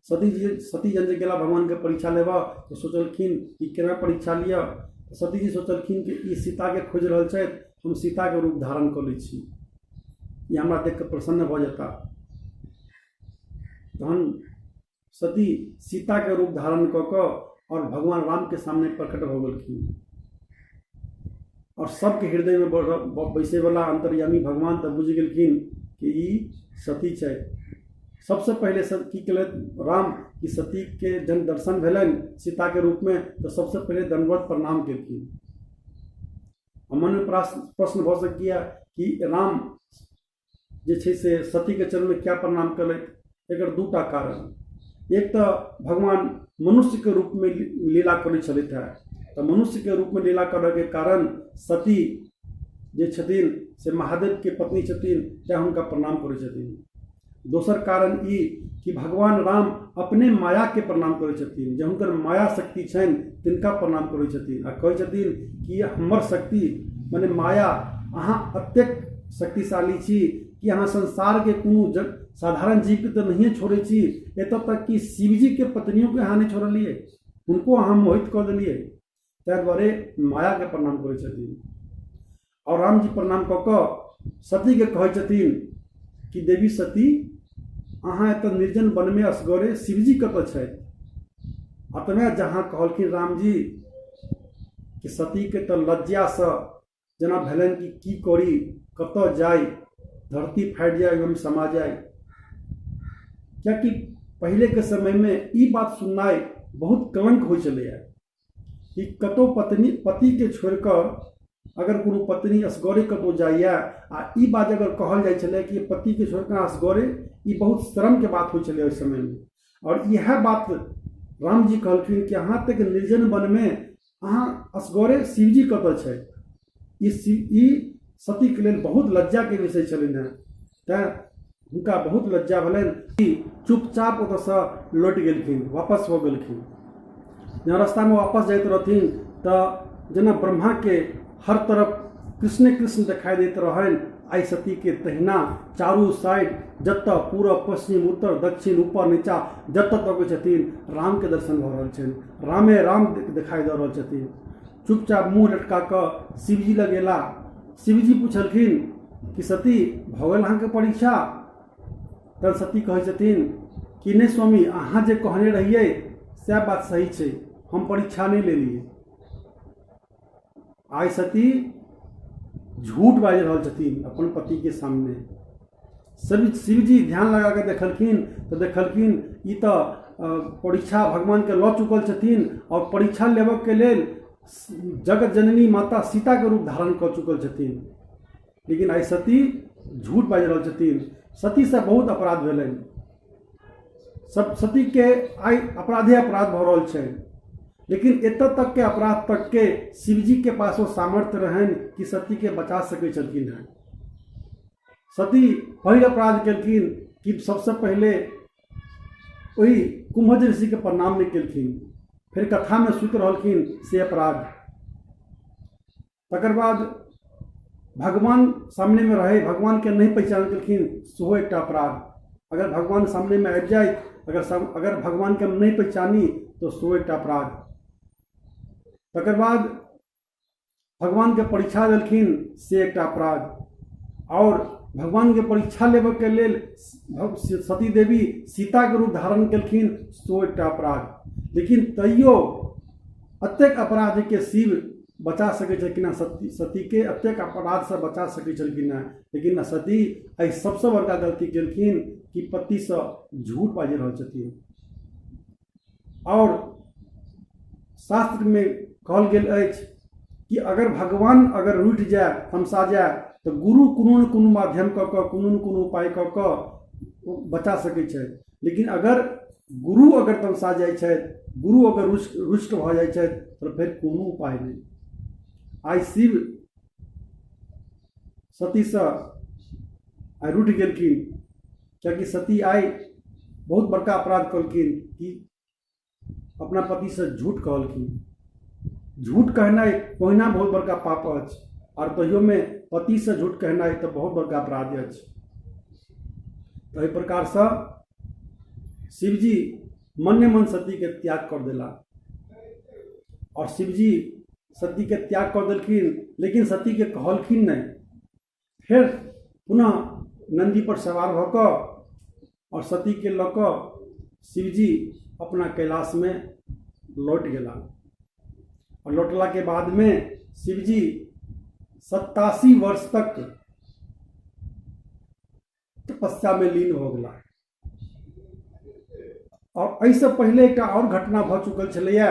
सतीजी सती जहन जे गेला भगवानके परीक्षा लेबऽ तऽ सोचलखिन कि केना परीक्षा लिअ। तऽ सतीजी सोचलखिन कि ई सीताके खोजि रहल छथि, हम सीताके रूप धारण कऽ लै छी, ई हमरा देखि कऽ प्रसन्न भऽ जेता। तहन सती सीताके रूप धारण कऽ कऽ आओर भगवान रामके सामने प्रकट भऽ गेलखिन आओर सबके हृदयमे बैसैवला अन्तर्यामी भगवान तऽ बुझि गेलखिन कि ई सती छथि। सबसँ पहिले की केलथि राम कि सतीके जहन दर्शन भेलनि सीताके रूपमे तऽ सबसँ पहिले दण्डवत प्रणाम केलखिन। मनमे प्रश्न भऽ सकैए कि राम जे छै से सतीके चरणमे किया प्रणाम केलथि। एकर दूटा कारण, एक तऽ भगवान मनुष्यके रूपमे लीला करै छलथि हेँ, तऽ मनुष्यके रूपमे लीला करऽके कारण सती जे छथिन से महादेवके पत्नी छथिन, तैँ हुनका प्रणाम करै छथिन। दोसर कारण ई कि भगवान राम अपने मायाके प्रणाम करै छथिन, जे हुनकर माया शक्ति छनि तिनका प्रणाम करै छथिन आ कहै छथिन कि हमर शक्ति मने माया, अहाँ एतेक शक्तिशाली छी कि अहाँ संसारके कोनो साधारण जीवके तऽ नहिए छोड़ै छी, एतऽ तक कि शिवजीके पत्नियोके अहाँ नहि छोड़लियै, हुनको अहाँ मोहित कऽ देलियै। ताहि दुआरे मायाके प्रणाम करै छथिन। आओर रामजी प्रणाम कऽ कऽ सतीके कहै छथिन कि देवी सती, अहाँ एतऽ निर्जन वनमे असगरे, शिवजी कतऽ छथि? अतबे जहाँ कहलखिन रामजी कि सतीके तऽ लज्जासँ जेना भेलनि कि की करी, कतऽ जाइ, धरती फाटि जाय ओहिमे समा जाइ। कियाकि पहिलेके समयमे ई बात सुननाइ बहुत कलङ्क होइ छलैए कि कतहु पत्नी पतिके छोड़ि कऽ अगर कोनो पत्नी असगरे कतहु जाइए आ ई बात अगर कहल जाइ छलै कि पतिके छोड़ि कऽ असगरे, ई बहुत शर्मके बात होइ छलै ओहि समयमे। आओर इएह बात रामजी कहलखिन कि अहाँ तक निर्जन वनमे अहाँ असगरे, शिवजी कतऽ छथि? ई सतीके लेल बहुत लज्जाके विषय छलनि हेँ, तैँ हुनका बहुत लज्जा भेलनि कि चुपचाप ओतऽसँ लौटि गेलखिन, वापस भऽ गेलखिन। जहाँ रास्तामे वापस जाइत रहथिन तऽ जेना ब्रह्माके हर तरफ कृष्णे कृष्ण देखाइ दैत रहनि, आइ सतीके तहिना चारू साइड जतऽ पूरब पश्चिम उत्तर दक्षिण ऊपर नीचा जतऽ तकै छथिन रामके दर्शन भऽ रहल छनि, रामे राम देखाइ दऽ रहल छथिन। चुपचाप मुँह लटका कऽ शिवजी लग एला। शिवजी पुछलखिन कि सती, भऽ गेल अहाँके परीक्षा? तहन सती कहै छथिन कि नहि स्वामी, अहाँ जे कहने रहियै सएह बात सही छै, हम परीक्षा नहि लेलियै। आइ सती झूठ बाजि रहल छथिन अपन पतिके सामने। शिवजी ध्यान लगा कऽ देखलखिन तऽ देखलखिन ई तऽ परीक्षा भगवानके लऽ चुकल छथिन आओर परीक्षा लेबऽके लेल जगत जननी माता सीताके रूप धारण कऽ चुकल छथिन। लेकिन आइ सती झूठ बाजि रहल छथिन। सतीसँ बहुत अपराध भेलनि, सब सतीके आइ अपराधे अपराध भऽ रहल छनि। लेकिन एतऽ तकके अपराध तकके शिवजीके पास ओ सामर्थ्य रहनि कि सतीके बचा सकै छलखिन हेँ। सती पहिल अपराध केलखिन कि सबसँ पहिले ओहि कुम्भज ऋषिके प्रणाम नहि केलखिन, फेर कथामे सुति रहलखिन, से अपराध। तकर बाद भगवान सामनेमे रहै, भगवानके नहि पहिचान केलखिन, सेहो एकटा अपराध। अगर भगवान सामनेमे आबि जाय, अगर भगवानके हम नहि पहिचानी तऽ सेहो एकटा अपराध। तकर बाद भगवानके परीक्षा देलखिन, से एकटा अपराध। आओर भगवानके परीक्षा लेबऽके लेल सती देवी सीताके रूप धारण केलखिन, सेहो एकटा अपराध। लेकिन तैयो एतेक अपराधके शिव बचा सकै छलखिन हेँ, सतीके एतेक अपराधसँ बचा सकै छलखिन हेँ। लेकिन सती एहि सबसँ बड़का गलती केलखिन कि पतिसँ झूठ बाजि रहल छथिन। आओर शास्त्रमे कहल गेल अछि कि अगर भगवान अगर रूठि जाय, तमसा जाय, तऽ गुरु कोनो ने कोनो माध्यम कऽ कऽ कोनो ने कोनो उपाय कऽ कऽ ओ बचा सकै छथि। लेकिन अगर गुरु अगर तमसा जाइ छथि, गुरु अगर रुष्ट भऽ जाइ छथि, तऽ फेर कोनो उपाय नहि। आइ शिव सतीसँ आइ रूठि गेलखिन, कियाकि सती आइ बहुत बड़का अपराध केलखिन कि अपना पतिसँ झूठ कहलखिन। झूठ कहनाइ ओहिना बहुत बड़का पाप अछि, आओर तहियोमे पतिसँ झूठ कहनाइ तऽ बहुत बड़का अपराध अछि। तऽ एहि प्रकारसँ शिवजी मने मन सतीके त्याग कर देला आओर शिवजी सतीके त्याग कऽ देलखिन, लेकिन सतीके कहलखिन नहि। फेर पुनः नन्दीपर सवार भऽ कऽ आओर सतीके लऽ कऽ शिवजी अपना कैलाशमे लौट गेला। आओर लौटलाके बादमे शिवजी 87 वर्ष तक तपस्यामे लीन भऽ गेला। आओर एहिसँ पहिले एकटा आओर घटना भऽ चुकल छलैए।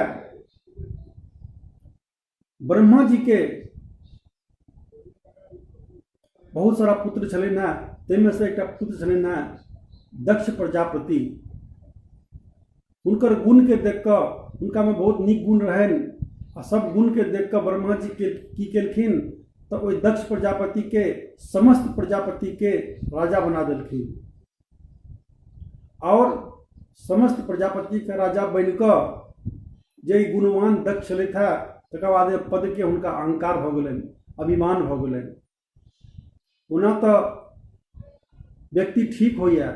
ब्रह्मा जी के बहुत सारा पुत्र छलनि हेँ, ताहिमे से एकटा पुत्र छलनि हेँ दक्ष प्रजापति। हुनकर गुणके देख कऽ, हुनकामे बहुत नीक गुण रहनि, आ सब गुणके देख कऽ ब्रह्मा जी के की केलखिन तऽ ओहि दक्ष प्रजापतिके समस्त प्रजापतिके राजा बना देलखिन। आओर समस्त प्रजापतिके राजा बनि कऽ जे ई गुणवान दक्ष छलथि हेँ, तकर बाद पदके हुनका अहंकार भऽ गेलनि, अभिमान भऽ गेलनि। ओना तऽ व्यक्ति ठीक होइए,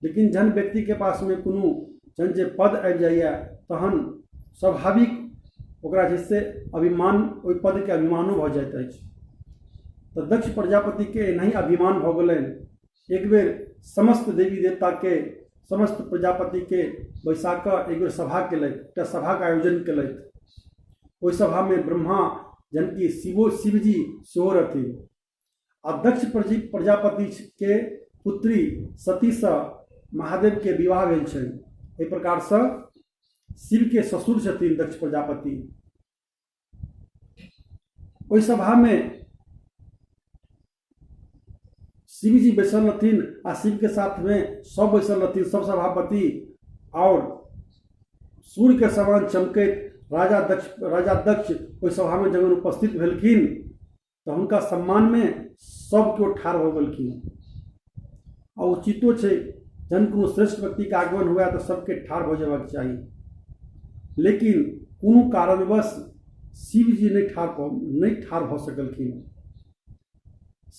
लेकिन जहन व्यक्तिके पासमे कोनो जहन जे पद आबि जाइए तहन स्वाभाविक ओकरा जे से अभिमान, ओहि पदके अभिमानो भऽ जाइत अछि। तऽ दक्ष प्रजापतिके एनाही अभिमान भऽ गेलनि। एक बेर समस्त देवी देवताके, समस्त प्रजापतिके बैसा कऽ एक बेर सभा केलथि, एकटा सभाके आयोजन केलथि। ओहि सभामे ब्रह्मा जहन कि शिवो शिवजी सेहो रहथिन। आ दक्ष प्रजापतिके पुत्री सतीसँ महादेवके विवाह भेल छनि। एहि प्रकारसँ शिवके ससुर छथिन दक्ष प्रजापति। ओहि सभामे शिवजी बैसल रहथिन आ शिवके साथमे सब बैसल रहथिन, सब सभापति। आओर सूर्यके समान चमकैत राजा दक्ष ओहि सभामे जखन उपस्थित भेलखिन तऽ हुनका सम्मानमे सब केओ ठाढ़ भऽ गेलखिन। आ उचितो छै, जहन कोनो श्रेष्ठ व्यक्तिके आगमन हुए तऽ सबके ठाढ़ भऽ जेबाक चाही। लेकिन कोनो कारणवश शिवजी नहि ठाढ़ भऽ सकलखिन।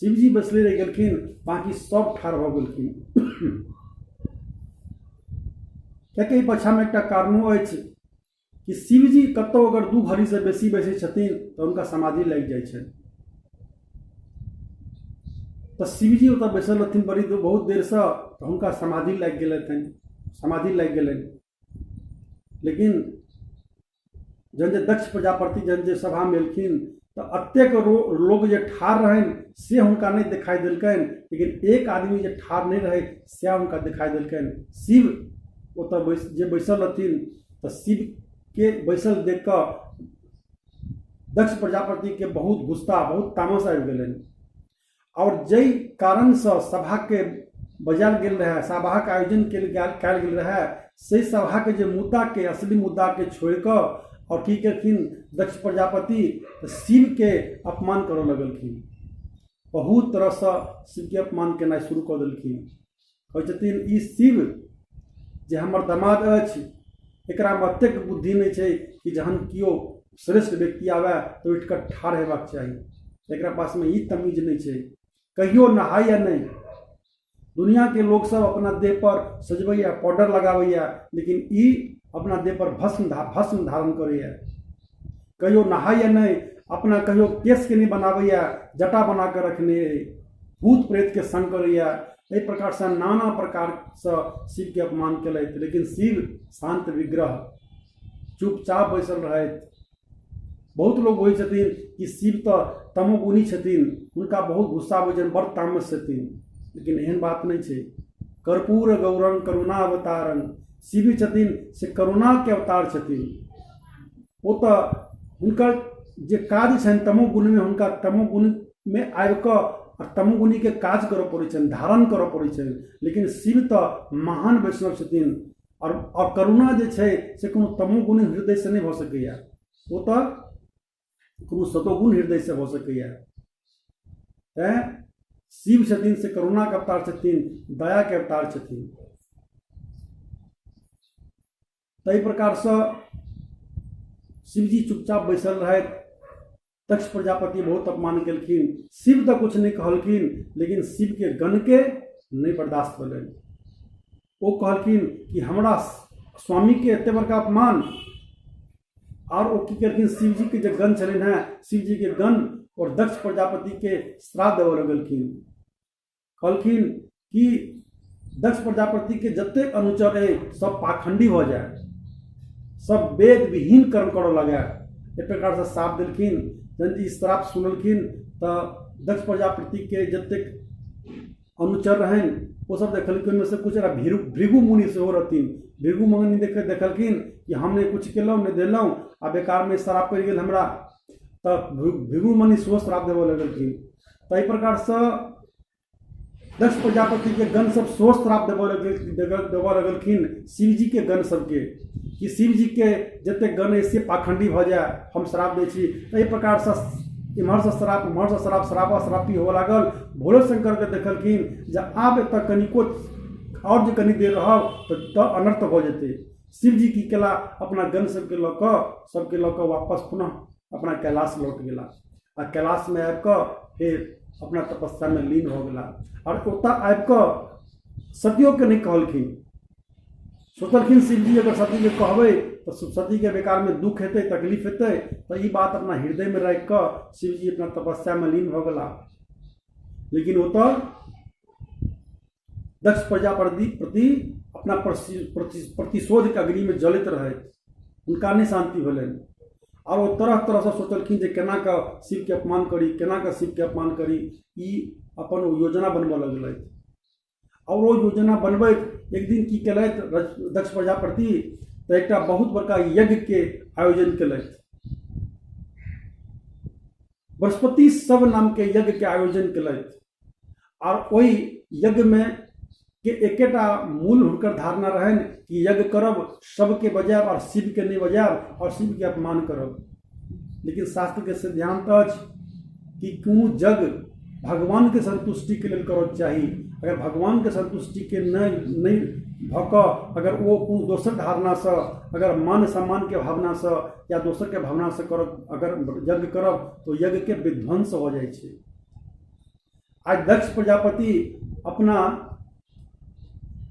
शिवजी बैसले रहि गेलखिन, बाँकी सब ठाढ़ भऽ गेलखिन। कियाकि एहि पाछाँमे एकटा कारणो अछि कि शिवजी कतहु अगर 2 घड़ीसँ बेसी बैसै छथिन तऽ हुनका समाधि लागि जाइ छनि। तऽ शिवजी ओतऽ बैसल रहथिन बड़ी बहुत देरसँ, तऽ हुनका समाधि लागि गेलथिन, समाधि लागि गेलनि। लेकिन जहन जे दक्ष प्रजापति जहन जे सभामे एलखिन तऽ एतेक लोक जे ठाढ़ रहनि से हुनका नहि देखाइ देलकनि, लेकिन एक आदमी जे ठाढ़ नहि रहै सएह हुनका देखाइ देलकनि। शिव ओतऽ जे बैसल रहथिन तऽ शिवके बैसल देख कऽ दक्ष प्रजापतिके बहुत गुस्सा, बहुत तामस आबि गेलनि। आओर जाहि कारणसँ सभाके बजायल गेल रहै, सभाके आयोजन कयल गेल रहै, से सभाके जे मुद्दाके, असली मुद्दाके छोड़िकऽ आओर की केलखिन दक्ष प्रजापति, तऽ शिवके अपमान करऽ लगलखिन। बहुत तरहसँ शिवके अपमान केनाइ शुरू कऽ देलखिन। कहै छथिन ई शिव जे हमर दमाद अछि, एकरामे एतेक बुद्धि नहि छै कि जहन केओ श्रेष्ठ व्यक्ति आबय तऽ उठि कऽ ठाढ़ हेबाक चाही, एकरा पासमे ई तमीज नहि छै, कहियो नहाइए नहि। दुनिआँके लोकसभ अपना देहपर सजबैए, पाउडर लगाबैए, लेकिन ई अपना देहपर भस्म धारण करैए, कहियो नहाइए नहि, अपना कहियो केशके नहि बनाबैए, जटा बना कऽ रखने अइ, भूत प्रेतके संग करैए। एहि प्रकारसँ नाना प्रकारसँ शिवके अपमान केलथि। लेकिन शिव शान्त विग्रह चुपचाप बैसल रहथि। बहुत लोक होइ छथिन कि शिव तऽ तमोगुणी छथिन, हुनका बहुत गुस्सा आबै छनि, बड़ तामस छथिन, लेकिन एहन बात नहि छै। कर्पूर गौरंग करुणा अवतारंग, शिव छथिन से करुणाके अवतार छथिन। ओ तऽ हुनकर जे काज छनि तमोगुणमे, हुनका तमोगुणमे आबि कऽ आ तमोगुणीके काज करऽ पड़ै छनि, धारण करऽ पड़ै छनि। लेकिन शिव तऽ महान वैष्णव छथिन। आओर करुणा जे छै से कोनो तमोगुणी हृदयसँ नहि भऽ सकैए, ओ तऽ कोनो सतोगुण हृदयसँ भऽ सकैए। तैँ शिव छथिन से करुणाके अवतार छथिन, दयाके अवतार छथिन। ताहि प्रकारसँ शिवजी चुपचाप बैसल रहथि। दक्ष प्रजापति बहुत अपमान केलखिन, शिव तऽ किछु नहि कहलखिन, लेकिन शिवके गणके नहि बर्दाश्त भेलनि। ओ कहलखिन कि हमरा स्वामीके एतेक बड़का अपमान। आओर ओ की केलखिन, शिवजीके जे गण छलनि हेँ, शिवजीके गण आओर दक्ष प्रजापतिके श्राप देबऽ लगलखिन। कहलखिन कि दक्ष प्रजापतिके जतेक अनुचर अइ सब पाखण्डी भऽ जाय, सब वेद विहीन कर्म करऽ लगै। एहि प्रकारसँ श्राप देलखिन। जहन ई श्राप सुनलखिन तऽ दक्ष प्रजापतिके जतेक अनुचर रहनि ओसभ देखलखिन, ओहिमे सँ किछु भृगु मुनि सेहो रहथिन। भृगु मुनि देखलखिन कि हम नहि किछु केलहुँ नहि देलहुँ आ बेकारमे श्राप पड़ि गेल हमरा, तऽ भृगु मुनि सेहो श्राप देबऽ लगलखिन। ताहि प्रकारसँ दक्ष प्रजापतिके गण सब सेहो श्राप देबऽ लगलखिन शिवजीके गण सबके कि शिवजीके जतेक गण अइ से पाखण्डी भऽ जाय, हम श्राप दै छी। एहि प्रकारसँ एम्हरसँ श्राप ओम्हरसँ श्राप, श्रापा श्रापी हुअ लागल। भोले शंकरके देखलखिन जे आब एतऽ कनिको आओर जे कनि देर रहब तऽ अनर्थ भऽ जेतै। शिवजी की केला, अपना गण सबके लऽ कऽ सबके लऽ कऽ वापस पुनः अपना कैलाश लौट गेला आ कैलाशमे आबि कऽ फेर अपना तपस्यामे लीन भऽ गेला। आओर ओतऽ आबि कऽ सतियोके नहि कहलखिन। सोचलखिन शिवजी अगर सतीके कहबै तऽ सतीके बेकारमे दुःख हेतै, तकलीफ हेतै, तऽ ई बात अपना हृदयमे राखि कऽ शिवजी अपना तपस्यामे लीन भऽ गेला। लेकिन ओतऽ दक्ष प्रजापति प्रति अपना प्रतिशोधके अग्निमे जलैत रहथि, हुनका नहि शान्ति भेलनि। आओर ओ तरह तरहसँ सोचलखिन जे केना कऽ शिवके अपमान करी, केना कऽ शिवके अपमान करी। ई अपन ओ योजना बनबऽ लगलथि। आओर ओ योजना बनबैत एक दिन की केलथि दक्ष प्रजापति, तऽ एकटा बहुत बड़का यज्ञके आयोजन केलथि। बृहस्पति सब नामके यज्ञके आयोजन केलथि। आओर ओहि यज्ञमे के एकेटा मूल हुनकर धारणा रहनि कि यज्ञ करब, सबके बजायब आओर शिवके नहि बजायब आओर शिवके अपमान करब। लेकिन शास्त्रके सिद्धांत अछि कि कोनो यज्ञ भगवानके संतुष्टिके लेल करऽके चाही। अगर भगवानके संतुष्टिके नहि भऽ कऽ अगर ओ कोनो दोसर धारणासँ, अगर मान सम्मानके भावनासँ या दोसरके भावनासँ करब, अगर यज्ञ करब तऽ यज्ञके विध्वंस भऽ जाइ छै। आइ दक्ष प्रजापति अपना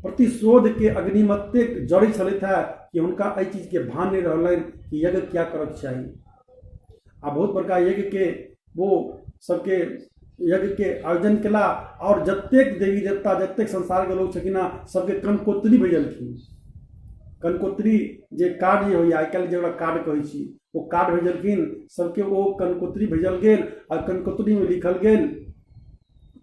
प्रतिशोधके अग्निमे एतेक जरै छलथि हेँ कि हुनका एहि चीजके भान नहि रहलनि कि यज्ञ किया करऽके चाही। आ बहुत बड़का यज्ञके ओ सबके यज्ञके आयोजन केला आओर जतेक देवी देवता जतेक संसारके लोक छलखिन हेँ सबके कनकोत्री भेजलखिन। कनकोत्री जे कार्ड जे होइए आइ काल्हि जे ओकरा कार्ड कहै छी, ओ कार्ड भेजलखिन सबके। ओ कनकोत्री भेजल गेल आ कनकोत्रीमे लिखल गेल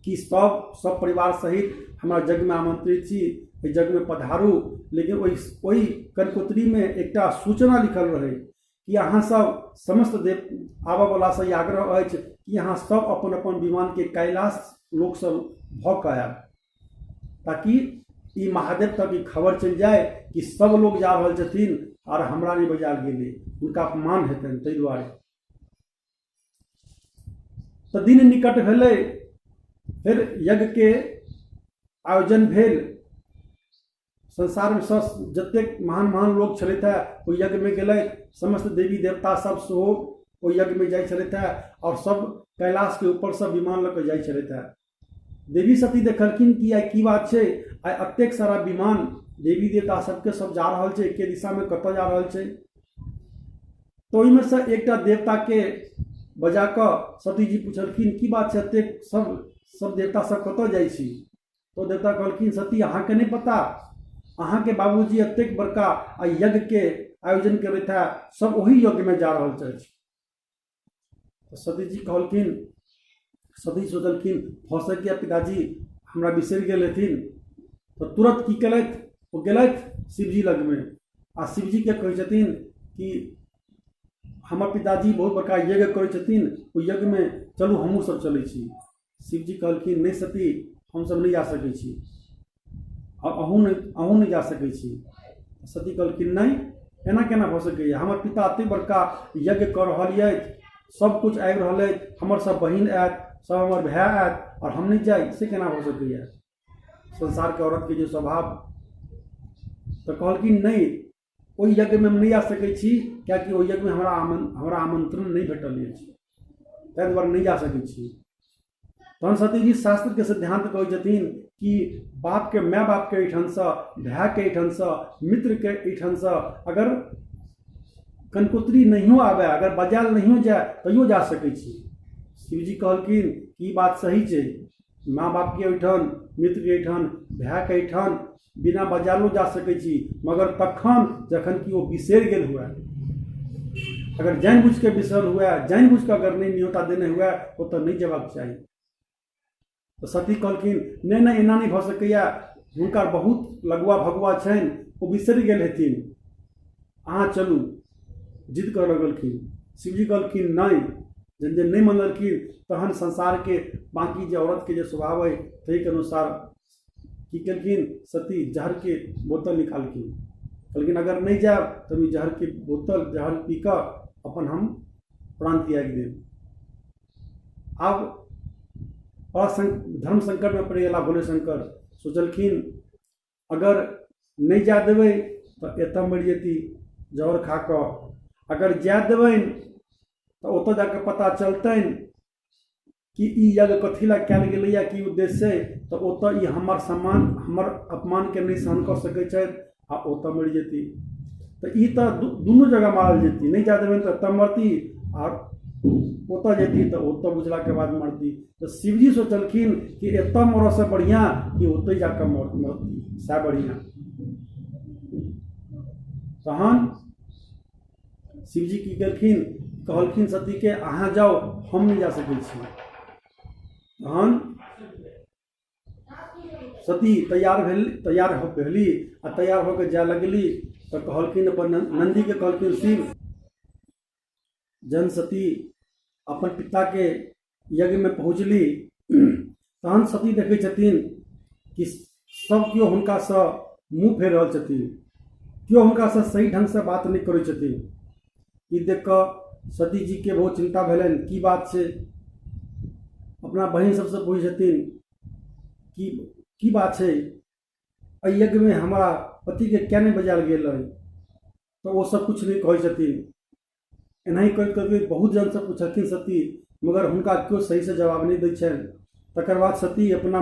कि सब परिवार सहित हमरा यज्ञमे आमन्त्रित छी, एहि यज्ञमे पधारू। लेकिन ओहि कनकोत्रीमे एकटा सूचना लिखल रहै कि अहाँ सब समस्त देव आबऽवलासँ ई आग्रह अछि कि अहाँ सब अपन अपन विमानके कैलाश लोकसँ भऽ कऽ आयब, ताकि ई महादेव तक ई खबर चलि जाय कि सब लोग जा रहल छथिन आओर हमरा नहि बजायल गेलै, हुनका अपमान हेतनि ताहि दुआरे। तऽ दिन निकट भेलै, फेर यज्ञके आयोजन भेल। संसारमे सब जतेक महान महान लोक छलथि हेँ ओहि यज्ञमे गेलथि। समस्त देवी देवता सब सेहो ओहि यज्ञमे जाइ छलथि हेँ आओर सब कैलाशके ऊपरसँ विमान लऽ कऽ जाइ छलथि हेँ। देवी सती देखलखिन कि आइ की बात छै, आइ एतेक सारा विमान देवी देवता सबके सब जा रहल छै, एके दिशामे कतऽ जा रहल छै। तऽ ओहिमे सँ एकटा देवताके बजा कऽ सतीजी पुछलखिन की बात छै, एतेक सब देवता सब कतऽ जाइ छी। तऽ देवता कहलखिन सती अहाँके नहि पता, अहाँके बाबूजी एतेक बड़का आ यज्ञके आयोजन केलथि हेँ, सब ओहि यज्ञमे जा रहल अछि। तऽ सतीजी कहलखिन, सती सोचलखिन भऽ सकैए पिताजी हमरा बिसरि गेल हेथिन। तऽ तुरन्त की केलथि, ओ गेलथि शिवजी लगमे आ शिवजीके कहै छथिन कि हमर पिताजी बहुत बड़का यज्ञ करै छथिन, ओहि यज्ञमे चलू हमहूँ सब चलै छी। शिवजी कहलखिन नहि सती, हमसब नहि जा सकै छी, अहूँ नहि जा सकै छी। सती कहलखिन नहि, एना केना भऽ सकैए, हमर पिता एतेक बड़का यज्ञ कऽ रहल अछि, सब किछु आबि रहल अछि, हमर सब बहिन आयत, सब हमर भाय आयत आओर हम नहि जाइ, से केना भऽ सकैए। संसारके औरतके जे स्वभाव। तऽ कहलखिन नहि, ओहि यज्ञमे हम नहि जा सकै छी, किएकि ओहि यज्ञमे हमरा आमन्त्रण नहि भेटल अछि, ताहि दुआरे नहि जा सकै छी। तहन सतीजी शास्त्रके सिद्धान्त कहै छथिन कि बापके माय बापके एहिठामसँ, भायके एहिठामसँ, मित्रके एहिठामसँ अगर कनकोतरी नहियो आबय, अगर बजायल नहियो जाय, तैयो जा सकै छी। शिवजी कहलखिन कि ई बात सही छै, माँ बापके ओहिठाम, मित्रके एहिठाम, भायके एहिठाम बिना बजायलो जा सकै छी, मगर तखन जखन कि ओ बिसरि गेल हुए, अगर जानि बुझिके बिसरल हुए, जानि बुझिके अगर नहि न्योता देने हुए, ओतऽ नहि जेबाक चाही। तऽ सती कहलखिन नहि नहि, एना नहि भऽ सकैए, हुनका बहुत लगुआ भगुआ छनि, ओ बिसरि गेल हेथिन, अहाँ चलू। जिद करऽ लगलखिन। शिवजी कहलखिन नहि। जहन जे नहि मानलखिन तहन संसारके बाँकी जे औरतके जे स्वभाव अइ ताहिके अनुसार की केलखिन, सती जहरके बोतल निकालखिन, कहलखिन अगर नहि जायब तऽ हम ई जहरके बोतल, जहर पी कऽ अपन हम प्राण त्यागि देब। आब बड़ा धर्म संकटमे पड़ि गेला भोले शंकर। सोचलखिन अगर नहि जाय देबै तऽ एतऽ मरि जेती जहर खा कऽ, अगर जाय देबनि तऽ ओतऽ जा कऽ पता चलतनि कि ई यज्ञ कथी लए कयल गेलैए, की उद्देश्य छै, तऽ ओतऽ ई हमर सम्मान, हमर अपमानके नहि सहन कऽ सकै छथि आ ओतऽ मरि जेती। तऽ ई तऽ दुनू जगह मारल जेती, नहि जाय देबनि तऽ एतऽ मरती आ ओतऽ जेती तऽ ओतऽ बुझलाके बाद मरती। तऽ शिवजी सोचलखिन कि एतऽ मरऽसँ बढ़िआँ कि ओतहि जा कऽ मरती, सएह बढ़िआँ। तहन शिवजी की केलखिन, कहलखिन सतीके अहाँ जाउ, हम नहि जा सकै छी। तहन सती तैयार भेल, तैयार भेली आ तैयार भऽ कऽ जाय लगली तऽ कहलखिन अपन नन्दीके, कहलखिन शिव, जहन सती अपन पिताके यज्ञमे पहुँचली तहन सती देखै छथिन कि सब केओ हुनकासँ मुँह फेर रहल छथिन, केओ हुनकासँ सही ढङ्गसँ बात नहि करै छथिन। ई देख कऽ सतीजीके बहुत चिन्ता भेलनि, की बात छै। अपना बहिन सबसँ पुछै छथिन कि की बात छै, एहि यज्ञमे हमरा पतिके किया नहि बजायल गेल अइ? तऽ ओ सब किछु नहि कहै छथिन। एनाही करैत करैत बहुत जनसँ पुछलखिन सती, मगर हुनका केओ सहीसँ जवाब नहि दै छनि। तकर बाद सती अपना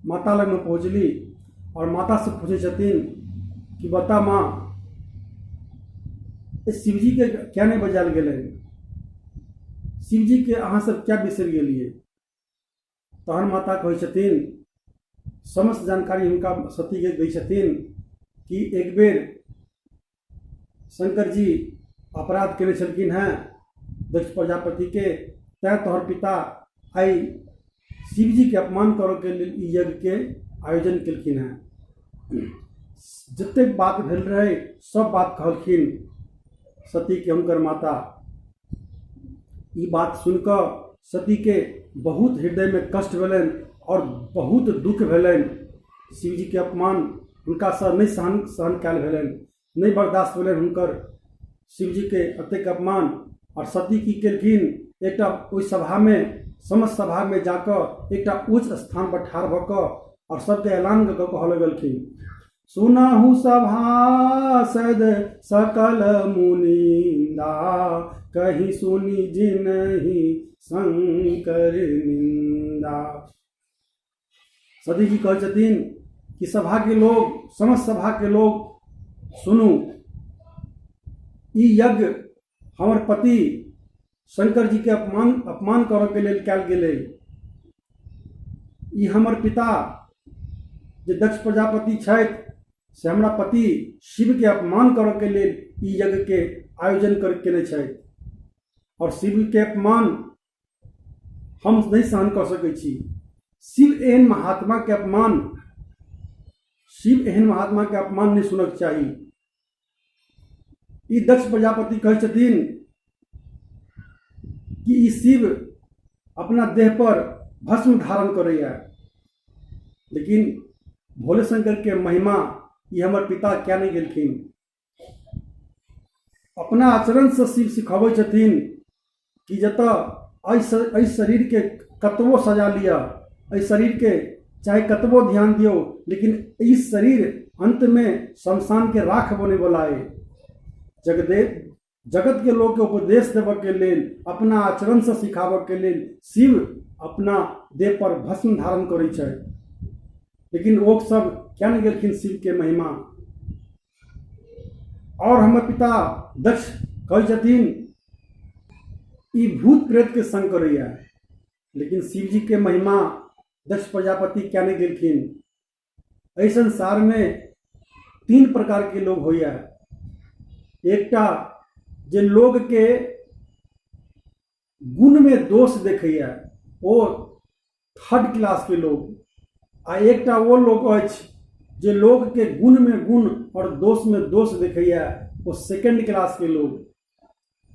माता लगमे पहुँचली आओर मातासँ पूछै छथिन कि बता माँ, शिवजीके किया नहि बजायल गेलै, शिवजीके अहाँ सब किया बिसरि गेलियै? तहन माता कहै छथिन, समस्त जानकारी हुनका सतीके दै छथिन कि एक बेर शंकर जी अपराध केने छलखिन हेँ दक्ष प्रजापतिके, तैँ तोहर पिता आइ शिवजीके अपमान करऽके लेल ई यज्ञके आयोजन केलखिन हेँ। जतेक बात भेल रहै सब बात कहलखिन सतीके हुनकर माता। ई बात सुनिकऽ सतीके बहुत हृदयमे कष्ट भेलनि आओर बहुत दुःख भेलनि। शिवजीके अपमान हुनकासँ नहि सहन सहन कयल भेलनि, नहि बर्दाश्त भेलनि हुनकर शिवजीके एतेक अपमान। आओर सती की केलखिन, एकटा ओहि सभामे, समस्त सभामे जाकऽ एकटा उच्च स्थानपर ठाढ़ भऽ कऽ आओर सबके ऐलान कऽ कऽ कहऽ लगलखिन, सुनहु सभासद सकल मुनिंदा, कहीं सुनि जिनहि शंकर निंदा। सती जी कहै छथिन कि सभाके लोग, समस्त सभाके लोग सुनू, ई यज्ञ हमर पति शंकर जी के अपमान अपमान करऽ के लेल कयल गेलै। ई हमर पिता जे दक्ष प्रजापति छथि से हमरा पति शिव के अपमान करऽ के लेल ई यज्ञ के आयोजन कर केने छथि और शिव के अपमान हम नहि सहन कऽ सकै छी। शिव एहन महात्मा के अपमान, शिव एहन महात्मा के अपमान नहि सुनक चाही। ई दक्ष प्रजापति कहै छथिन कि ई शिव अपना देह पर भस्म धारण करैया, लेकिन भोले शंकर के महिमा ई हमर पिता क्या नहि गेलखिन। अपना आचरणसँ शिव सिखबै छथिन कि जतऽ एहि शरीरके कतबो सजा लिअ, एहि शरीरके चाहे कतबो ध्यान दियौ, लेकिन ई शरीर अन्तमे शमशानके राख बनैवला अइ। जगदेव जगतके लोकके उपदेश देबऽके लेल, अपना आचरणसँ सिखाबऽके लेल शिव अपना देह पर भस्म धारण करै छथि। लेकिन ओ सब किया नहि गेलखिन शिवके महिमा। आओर हमर पिता दक्ष कहै छथिन ई भूत प्रेतके संग करैया, लेकिन शिवजीके महिमा दक्ष प्रजापति किया नहि गेलखिन। एहि संसारमे 3 प्रकारके लोग होइया। एकटा जे लोगके गुणमे दोष देखैया ओ थर्ड क्लासके लोग, आ एकटा ओ लोग अछि जे लोगके गुणमे गुण आओर दोषमे दोष देखैया ओ सेकेंड क्लासके लोग,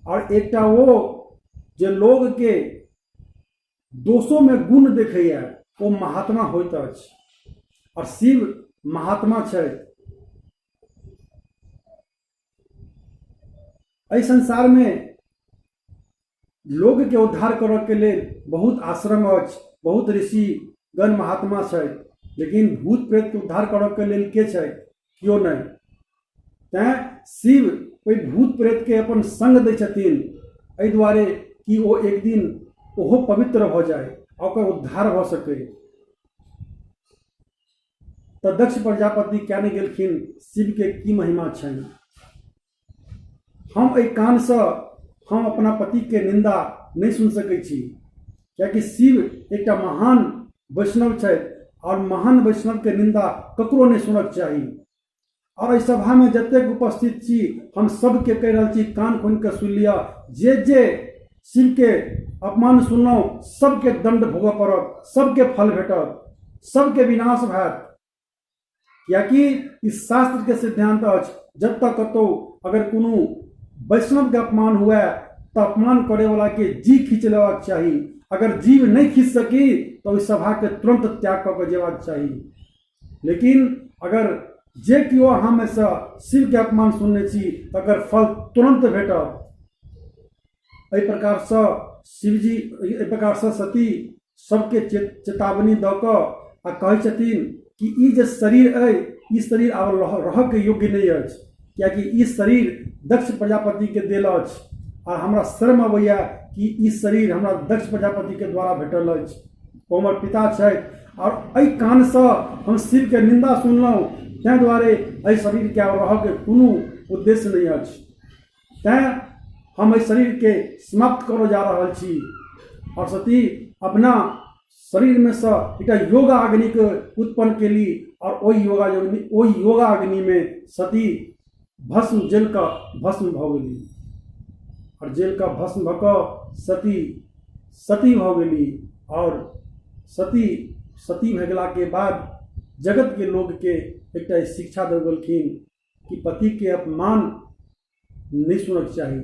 आओर एकटा ओ जे लोगके दोषोमे गुण देखैया ओ महात्मा होइत अछि। आओर शिव महात्मा छथि। एहि संसारमे लोकके उद्धार करऽके लेल बहुत आश्रम अछि, बहुत ऋषिगण महात्मा छथि, लेकिन भूत प्रेतके उद्धार करऽके लेल के छथि? केओ नहि। तैँ शिव ओहि भूत प्रेतके अपन संग दै छथिन एहि दुआरे कि ओ एक दिन ओहो पवित्र भऽ जाय आ ओकर उद्धार भऽ सकै। तऽ दक्ष प्रजापति किया नहि गेलखिन? शिवके की महिमा छनि? हम एहि कानसँ हम अपना पतिके निंदा नहि सुनि सकै छी, कियाकि शिव एकटा महान वैष्णव छथि आओर महान वैष्णवके निंदा ककरो नहि सुनक चाही। आओर एहि सभामे जतेक उपस्थित छी हम सबके कहि रहल छी, कान खोलि कऽ सुनि लिअ, जे जे शिवके अपमान सुनलहुँ सबके दंड भोगऽ पड़त, सबके फल भेटत, सबके विनाश भैत। कियाकि ई शास्त्रके सिद्धांत अछि, जतऽ कतौ अगर कोनो वैष्णवके अपमान हुए तऽ अपमान करैवलाके जी खींच लेबाक चाही। अगर जीव नहि खींच सकी तऽ ओहि सभाके तुरंत त्याग कऽ के जेबाक चाही। लेकिन अगर जे केओ अहाँमे सँ शिवके अपमान सुनने छी तकर फल तुरंत भेटत। एहि प्रकारसँ शिवजी, एहि प्रकारसँ सती सबके चेतावनी दऽ कऽ आ कहै छथिन कि ई जे शरीर अइ ई शरीर आब रहऽके योग्य नहि अछि, कियाकि ई शरीर दक्ष प्रजापतिके देल अछि आ हमरा शर्म अबैया कि ई शरीर हमरा दक्ष प्रजापतिके द्वारा भेटल अछि, ओ हमर पिता छथि आओर एहि कानसँ हम शिवके निन्दा सुनलहुँ, ताहि दुआरे एहि शरीरके आब रहऽके कोनो उद्देश्य नहि अछि, तैँ हम एहि शरीरके समाप्त करऽ जा रहल छी। आओर सती अपना शरीरमे सँ एकटा योगा अग्निके उत्पन्न केली आओर ओहि योगा अग्निमे सती भस्म जलि कऽ भस्म भऽ गेली आओर जलि कऽ भस्म भऽ कऽ सती सती भऽ गेली। आओर सती सती भऽ गेलाके बाद जगतके लोकके एकटा शिक्षा दऽ गेलखिन कि पतिके अपमान नहि सुनऽके चाही,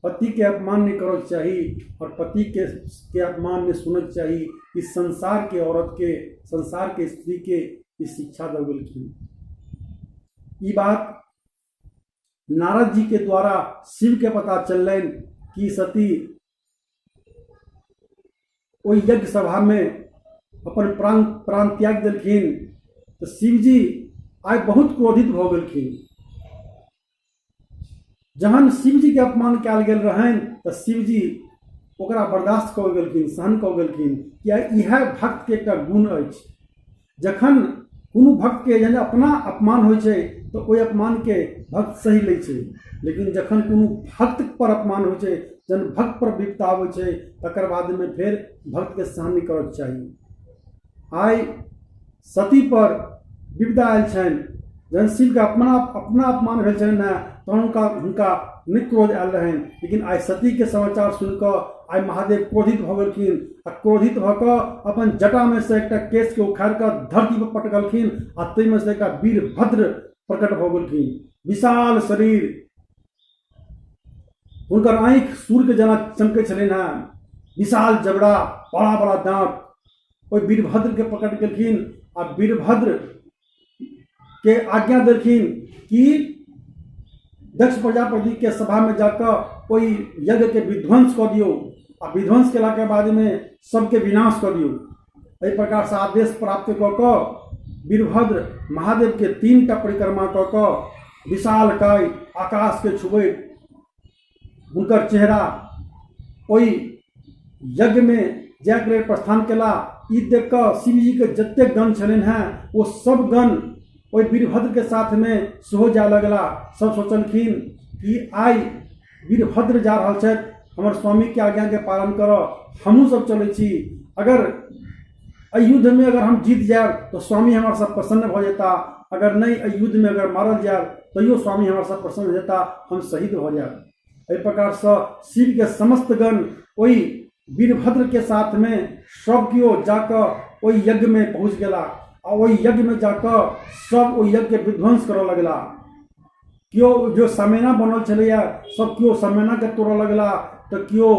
पतिके अपमान नहि करऽके चाही आओर पतिके के अपमान नहि सुनऽके चाही। ई संसारके औरतके, संसारके स्त्रीके ई शिक्षा दऽ गेलखिन। ई बात नारद जी के द्वारा शिवके पता चललनि कि सती ओहि यज्ञ सभामे अपन प्राण त्याग देलखिन। तऽ शिवजी आइ बहुत क्रोधित भऽ गेलखिन। जहन शिवजीके अपमान कयल गेल रहनि तऽ शिवजी ओकरा बर्दाश्त कऽ गेलखिन, सहन कऽ गेलखिन। किया इएह भक्तके एकटा गुण अछि, जखन कोनो भक्तके जहन अपना अपमान होइ छै तऽ ओहि अपमानके भक्त सहि लै छै, लेकिन जखन कोनो भक्त पर अपमान होइ छै, जहन भक्त पर विपदा आबै छै, तकर बादमे फेर भक्तके सहन नहि करऽके चाही। आइ सती पर विपदा आयल छनि, जहन शिवके अपना अपमान भेल छलनि हेँ तहन हुनका नहि क्रोध आयल रहनि, लेकिन आइ सतीके समाचार सुनिकऽ आइ महादेव क्रोधित भऽ गेलखिन आ क्रोधित भऽ कऽ अपन जटामे सँ एकटा केशके उखाड़ि कऽ धरती पर पटकलखिन आ ताहिमे सँ एकटा वीरभद्र प्रकट भऽ गेलखिन। विशाल शरीर, हुनकर आँखि सूर्यके जेना चमकै छलनि हेँ, विशाल जबड़ा, बड़ा बड़ा दाँत। ओहि वीरभद्रके प्रकट केलखिन आ वीरभद्र के आज्ञा देलखिन कि दक्ष प्रजापति के सभा में जाकर ओहि यज्ञ के विध्वंस कऽ दियौ आ विध्वंस केला के बाद में सबके विनाश कऽ दियौ। एहि प्रकार से आदेश प्राप्त कऽ कऽ वीरभद्र महादेव के 3 टा परिक्रमा कऽ कऽ विशाल काय आकाश के छुबैत हुनकर चेहरा ओहि यज्ञ में जायके लेल प्रस्थान केला ई देख कऽ शिवजीके जतेक गण छलनि हेँ ओ सब गण ओहि वीरभद्रके साथमे सेहो जाय लगला। सब सोचलखिन कि आइ वीरभद्र जा रहल छथि हमर स्वामीके आज्ञाके पालन करऽ, हमहूँ सब चलै छी। अगर एहि युद्धमे अगर हम जीत जायब तऽ स्वामी हमर सब प्रसन्न भऽ जेता, अगर नहि एहि युद्धमे अगर मारल जायब तैयो स्वामी हमर सब प्रसन्न भऽ जेता, हम शहीद भऽ जायब। एहि प्रकारसँ शिवके समस्त गण ओहि वीरभद्रके साथमे सब केओ जाकऽ ओहि यज्ञमे पहुँच गेला आ ओहि यज्ञमे जाकऽ सब ओहि यज्ञके विध्वंस करऽ लगला। केओ जो समेना बनल छलैए सब केओ समेनाके तोड़ऽ लगला, तऽ केओ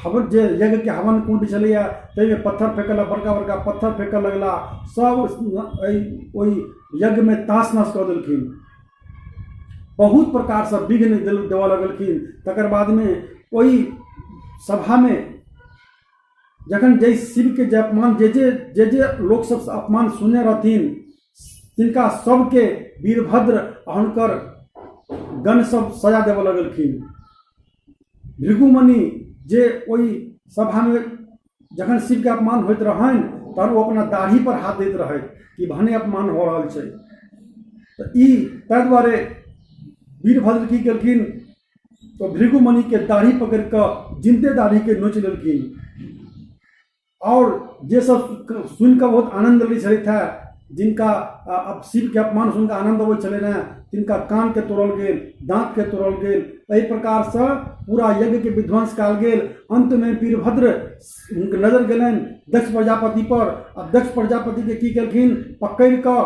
हवन जे यज्ञके हवन कुण्ड छलैए ताहिमे पत्थर फेकऽ बड़का बड़का पत्थर फेकऽ लगला। सब ओहि यज्ञमे तास नाश कऽ देलखिन, बहुत प्रकारसँ विघ्न देबऽ लगलखिन। तकर बादमे ओहि सभामे जखन जाहि शिवके जे अपमान जे जे जे जे लोक सबसँ अपमान सुनने रहथिन तिनका सबके वीरभद्र आ हुनकर गण सब सजा देबऽ लगलखिन। भृगुमणि जे ओहि सभामे जखन शिवके अपमान होइत रहनि तहन ओ अपना दाढ़ी पर हाथ दैत रहथि कि भने अपमान हो रहल छै। तऽ ई ताहि दुआरे वीरभद्र की केलखिन तऽ भृगुमणिके दाढ़ी पकड़ि कऽ जिनते दाढ़ीके नोचि लेलखिन। आओर जे सब सुनि कऽ बहुत आनन्द लै छलथि हेँ, जिनका शिवके अपमान सुनि कऽ आनन्द अबै छलनि हेँ, तिनका कानके तोड़ल गेल, दाँतके तोड़ल गेल। एहि प्रकारसँ पूरा यज्ञके विध्वंस कयल गेल। अन्तमे वीरभद्र हुनकर नजर गेलनि दक्ष प्रजापति पर आ दक्ष प्रजापतिके की केलखिन, पकड़ि कऽ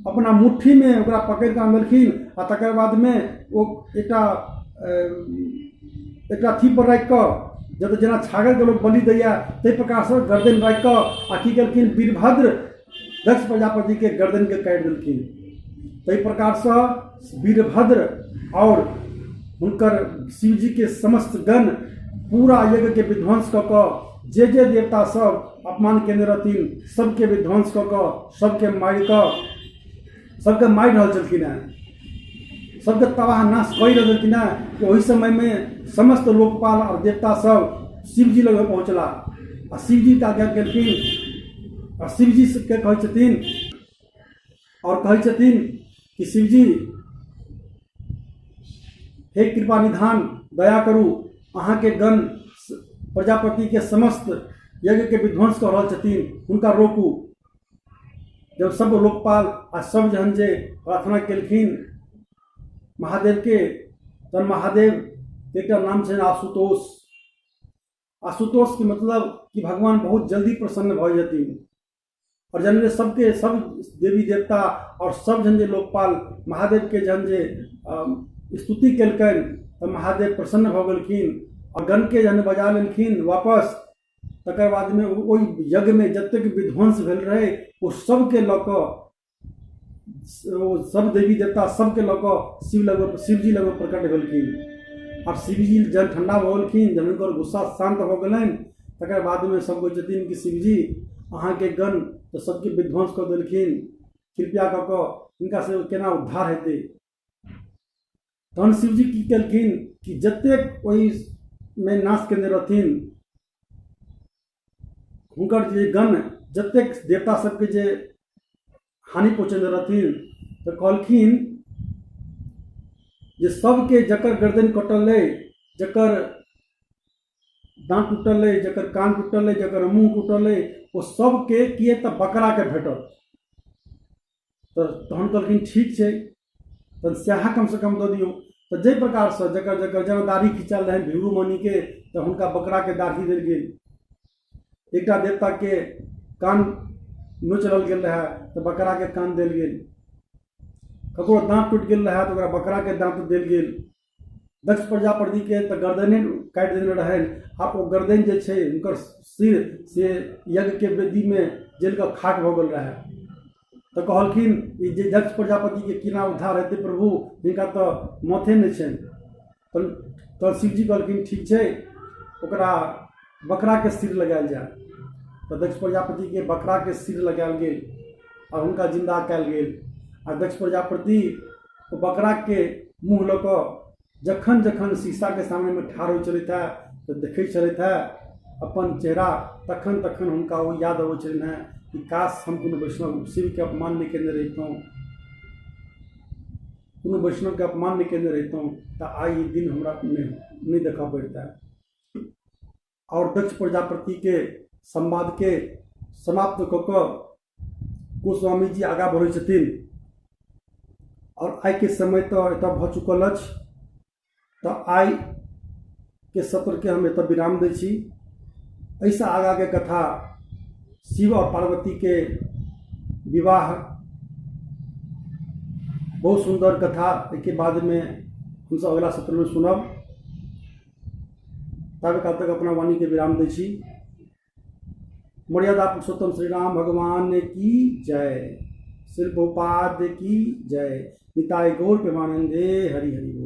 अपना मुट्ठीमे ओकरा पकड़ि कऽ अनलखिन आ तकर बादमे ओ एकटा एकटा अथी पर राखि कऽ जतऽ जेना छागरके लोक बलि दैए ताहि प्रकारसँ गर्दन राखि कऽ आ की केलखिन, वीरभद्र दक्ष प्रजापतिके गर्दनके काटि देलखिन। ताहि प्रकारसँ वीरभद्र आओर हुनकर शिवजीके समस्त गण पूरा यज्ञके विध्वंस कऽ कऽ जे जे देवता सब अपमान केने रहथिन सबके विध्वंस कऽ कऽ सबके मारि कऽ सबके मारि रहल छलखिन हेँ, सबके तबाह नाश कऽ रहल छलखिन हेँ कि ओहि समयमे समस्त लोकपाल आओर देवता सब शिवजी लग पहुँचला आ शिवजी आज्ञा केलखिन आ शिवजी के कहै छथिन आओर कहै छथिन कि शिवजी हे कृपा निधान दया करू, अहाँके गण प्रजापतिके समस्त यज्ञके विध्वंस कऽ रहल छथिन, हुनका रोकू। जब सब लोकपाल आ सब जहन जे प्रार्थना केलखिन महादेवके, तहन महादेव एकटा नाम छनि आशुतोष। आशुतोषके मतलब कि भगवान बहुत जल्दी प्रसन्न भऽ जेथिन। आओर जहन जे सबके सब देवी देवता आओर सब जन जे लोकपाल महादेवके जहन जे स्तुति केलकनि तऽ महादेव प्रसन्न भऽ गेलखिन आओर गणके जहन बजा लेलखिन वापस, तकर बादमे ओहि यज्ञमे जतेक विध्वंस भेल रहै ओ सबके लऽ कऽ ओ सब देवी देवता सबके लऽ कऽ शिव लग शिवजी लग प्रकट भेलखिन। आब शिवजी जहन ठण्डा भऽ गेलखिन, जहन हुनकर गुस्सा शान्त भऽ गेलनि, तकर बादमे सब कहै छथिन कि शिवजी अहाँके गण तऽ सबके विध्वंस कऽ देलखिन, कृपया कऽ कऽ हिनका सबके केना उद्धार हेतै। तहन शिवजी की केलखिन कि जतेक ओहिमे नाश केने रहथिन हुनकर जे गण जतेक देवता सबके जे हानि पहुँचेने रहथिन, तऽ कहलखिन जे सबके जकर गर्दन कटल अइ, जकर दाँत टूटल अइ, जकर कान टूटल अइ, जकर मुँह टूटल अइ, ओ सबके किए तऽ बकराके भेटत। तऽ तहन कहलखिन ठीक छै, तहन सएह कमसँ कम दऽ दियौ। तऽ जाहि प्रकारसँ जकर जकर जेना दाढ़ी खिंचायल रहनि भृगुमणिके, तऽ हुनका बकराके दाढ़ी देल गेल। एकटा देवताके कान नोचि लेल गेल रहए तऽ बकराके कान देल गेल। ककरो दाँत टूटि गेल रहए तऽ ओकरा बकराके दाँत देल गेल। दक्ष प्रजापतिके तऽ गर्दने काटि देने रहनि आ ओ गर्दन जे छै हुनकर सिर से यज्ञके वेदीमे जलि कऽ खाक भऽ गेल रहए। तऽ कहलखिन ई जे दक्ष प्रजापतिके केना उद्धार हेतै प्रभु, हिनका तऽ माथे नहि छनि। तहन शिवजी कहलखिन ठीक छै, ओकरा बकराके सिर लगायल जाय। तऽ दक्ष प्रजापतिके बकराके सिर लगायल गेल आ हुनका जिन्दा कयल गेल। आ दक्ष प्रजापति ओ बकराके मुँह लऽ कऽ जखन जखन शीशाके सामनेमे ठाढ़ होइ छलथि हेँ तऽ देखै छलथि हेँ अपन चेहरा तखन तखन हुनका ओ याद अबै छलनि हेँ कि काश हम कोनो वैष्णव शिवके अपमान नहि कयने रहितहुँ, कोनो वैष्णवके अपमान नहि कयने रहितहुँ तऽ आइ ई दिन हमरा नहि देखऽ पड़ितए। आओर दक्ष प्रजापतिके संवादके समाप्त कऽ कऽ गोस्वामी जी आगाँ बढ़ै छथिन। आओर आइके समय तऽ एतऽ भऽ चुकल अछि, तऽ आइके सत्रके हम एतऽ विराम दै छी। एहिसँ आगाँके कथा शिव आओर पार्वतीके विवाह, बहुत सुन्दर कथा, एहिके बादमे हमसभ अगिला सत्रमे सुनब। ताबे काल तक अपना वाणीके विराम दै छी। मर्यादा पुरुषोत्तम श्री राम भगवान की जय, श्री प्रभुपाद की जय, निताय गौर प्रेमानंदे हरि हरि बोल।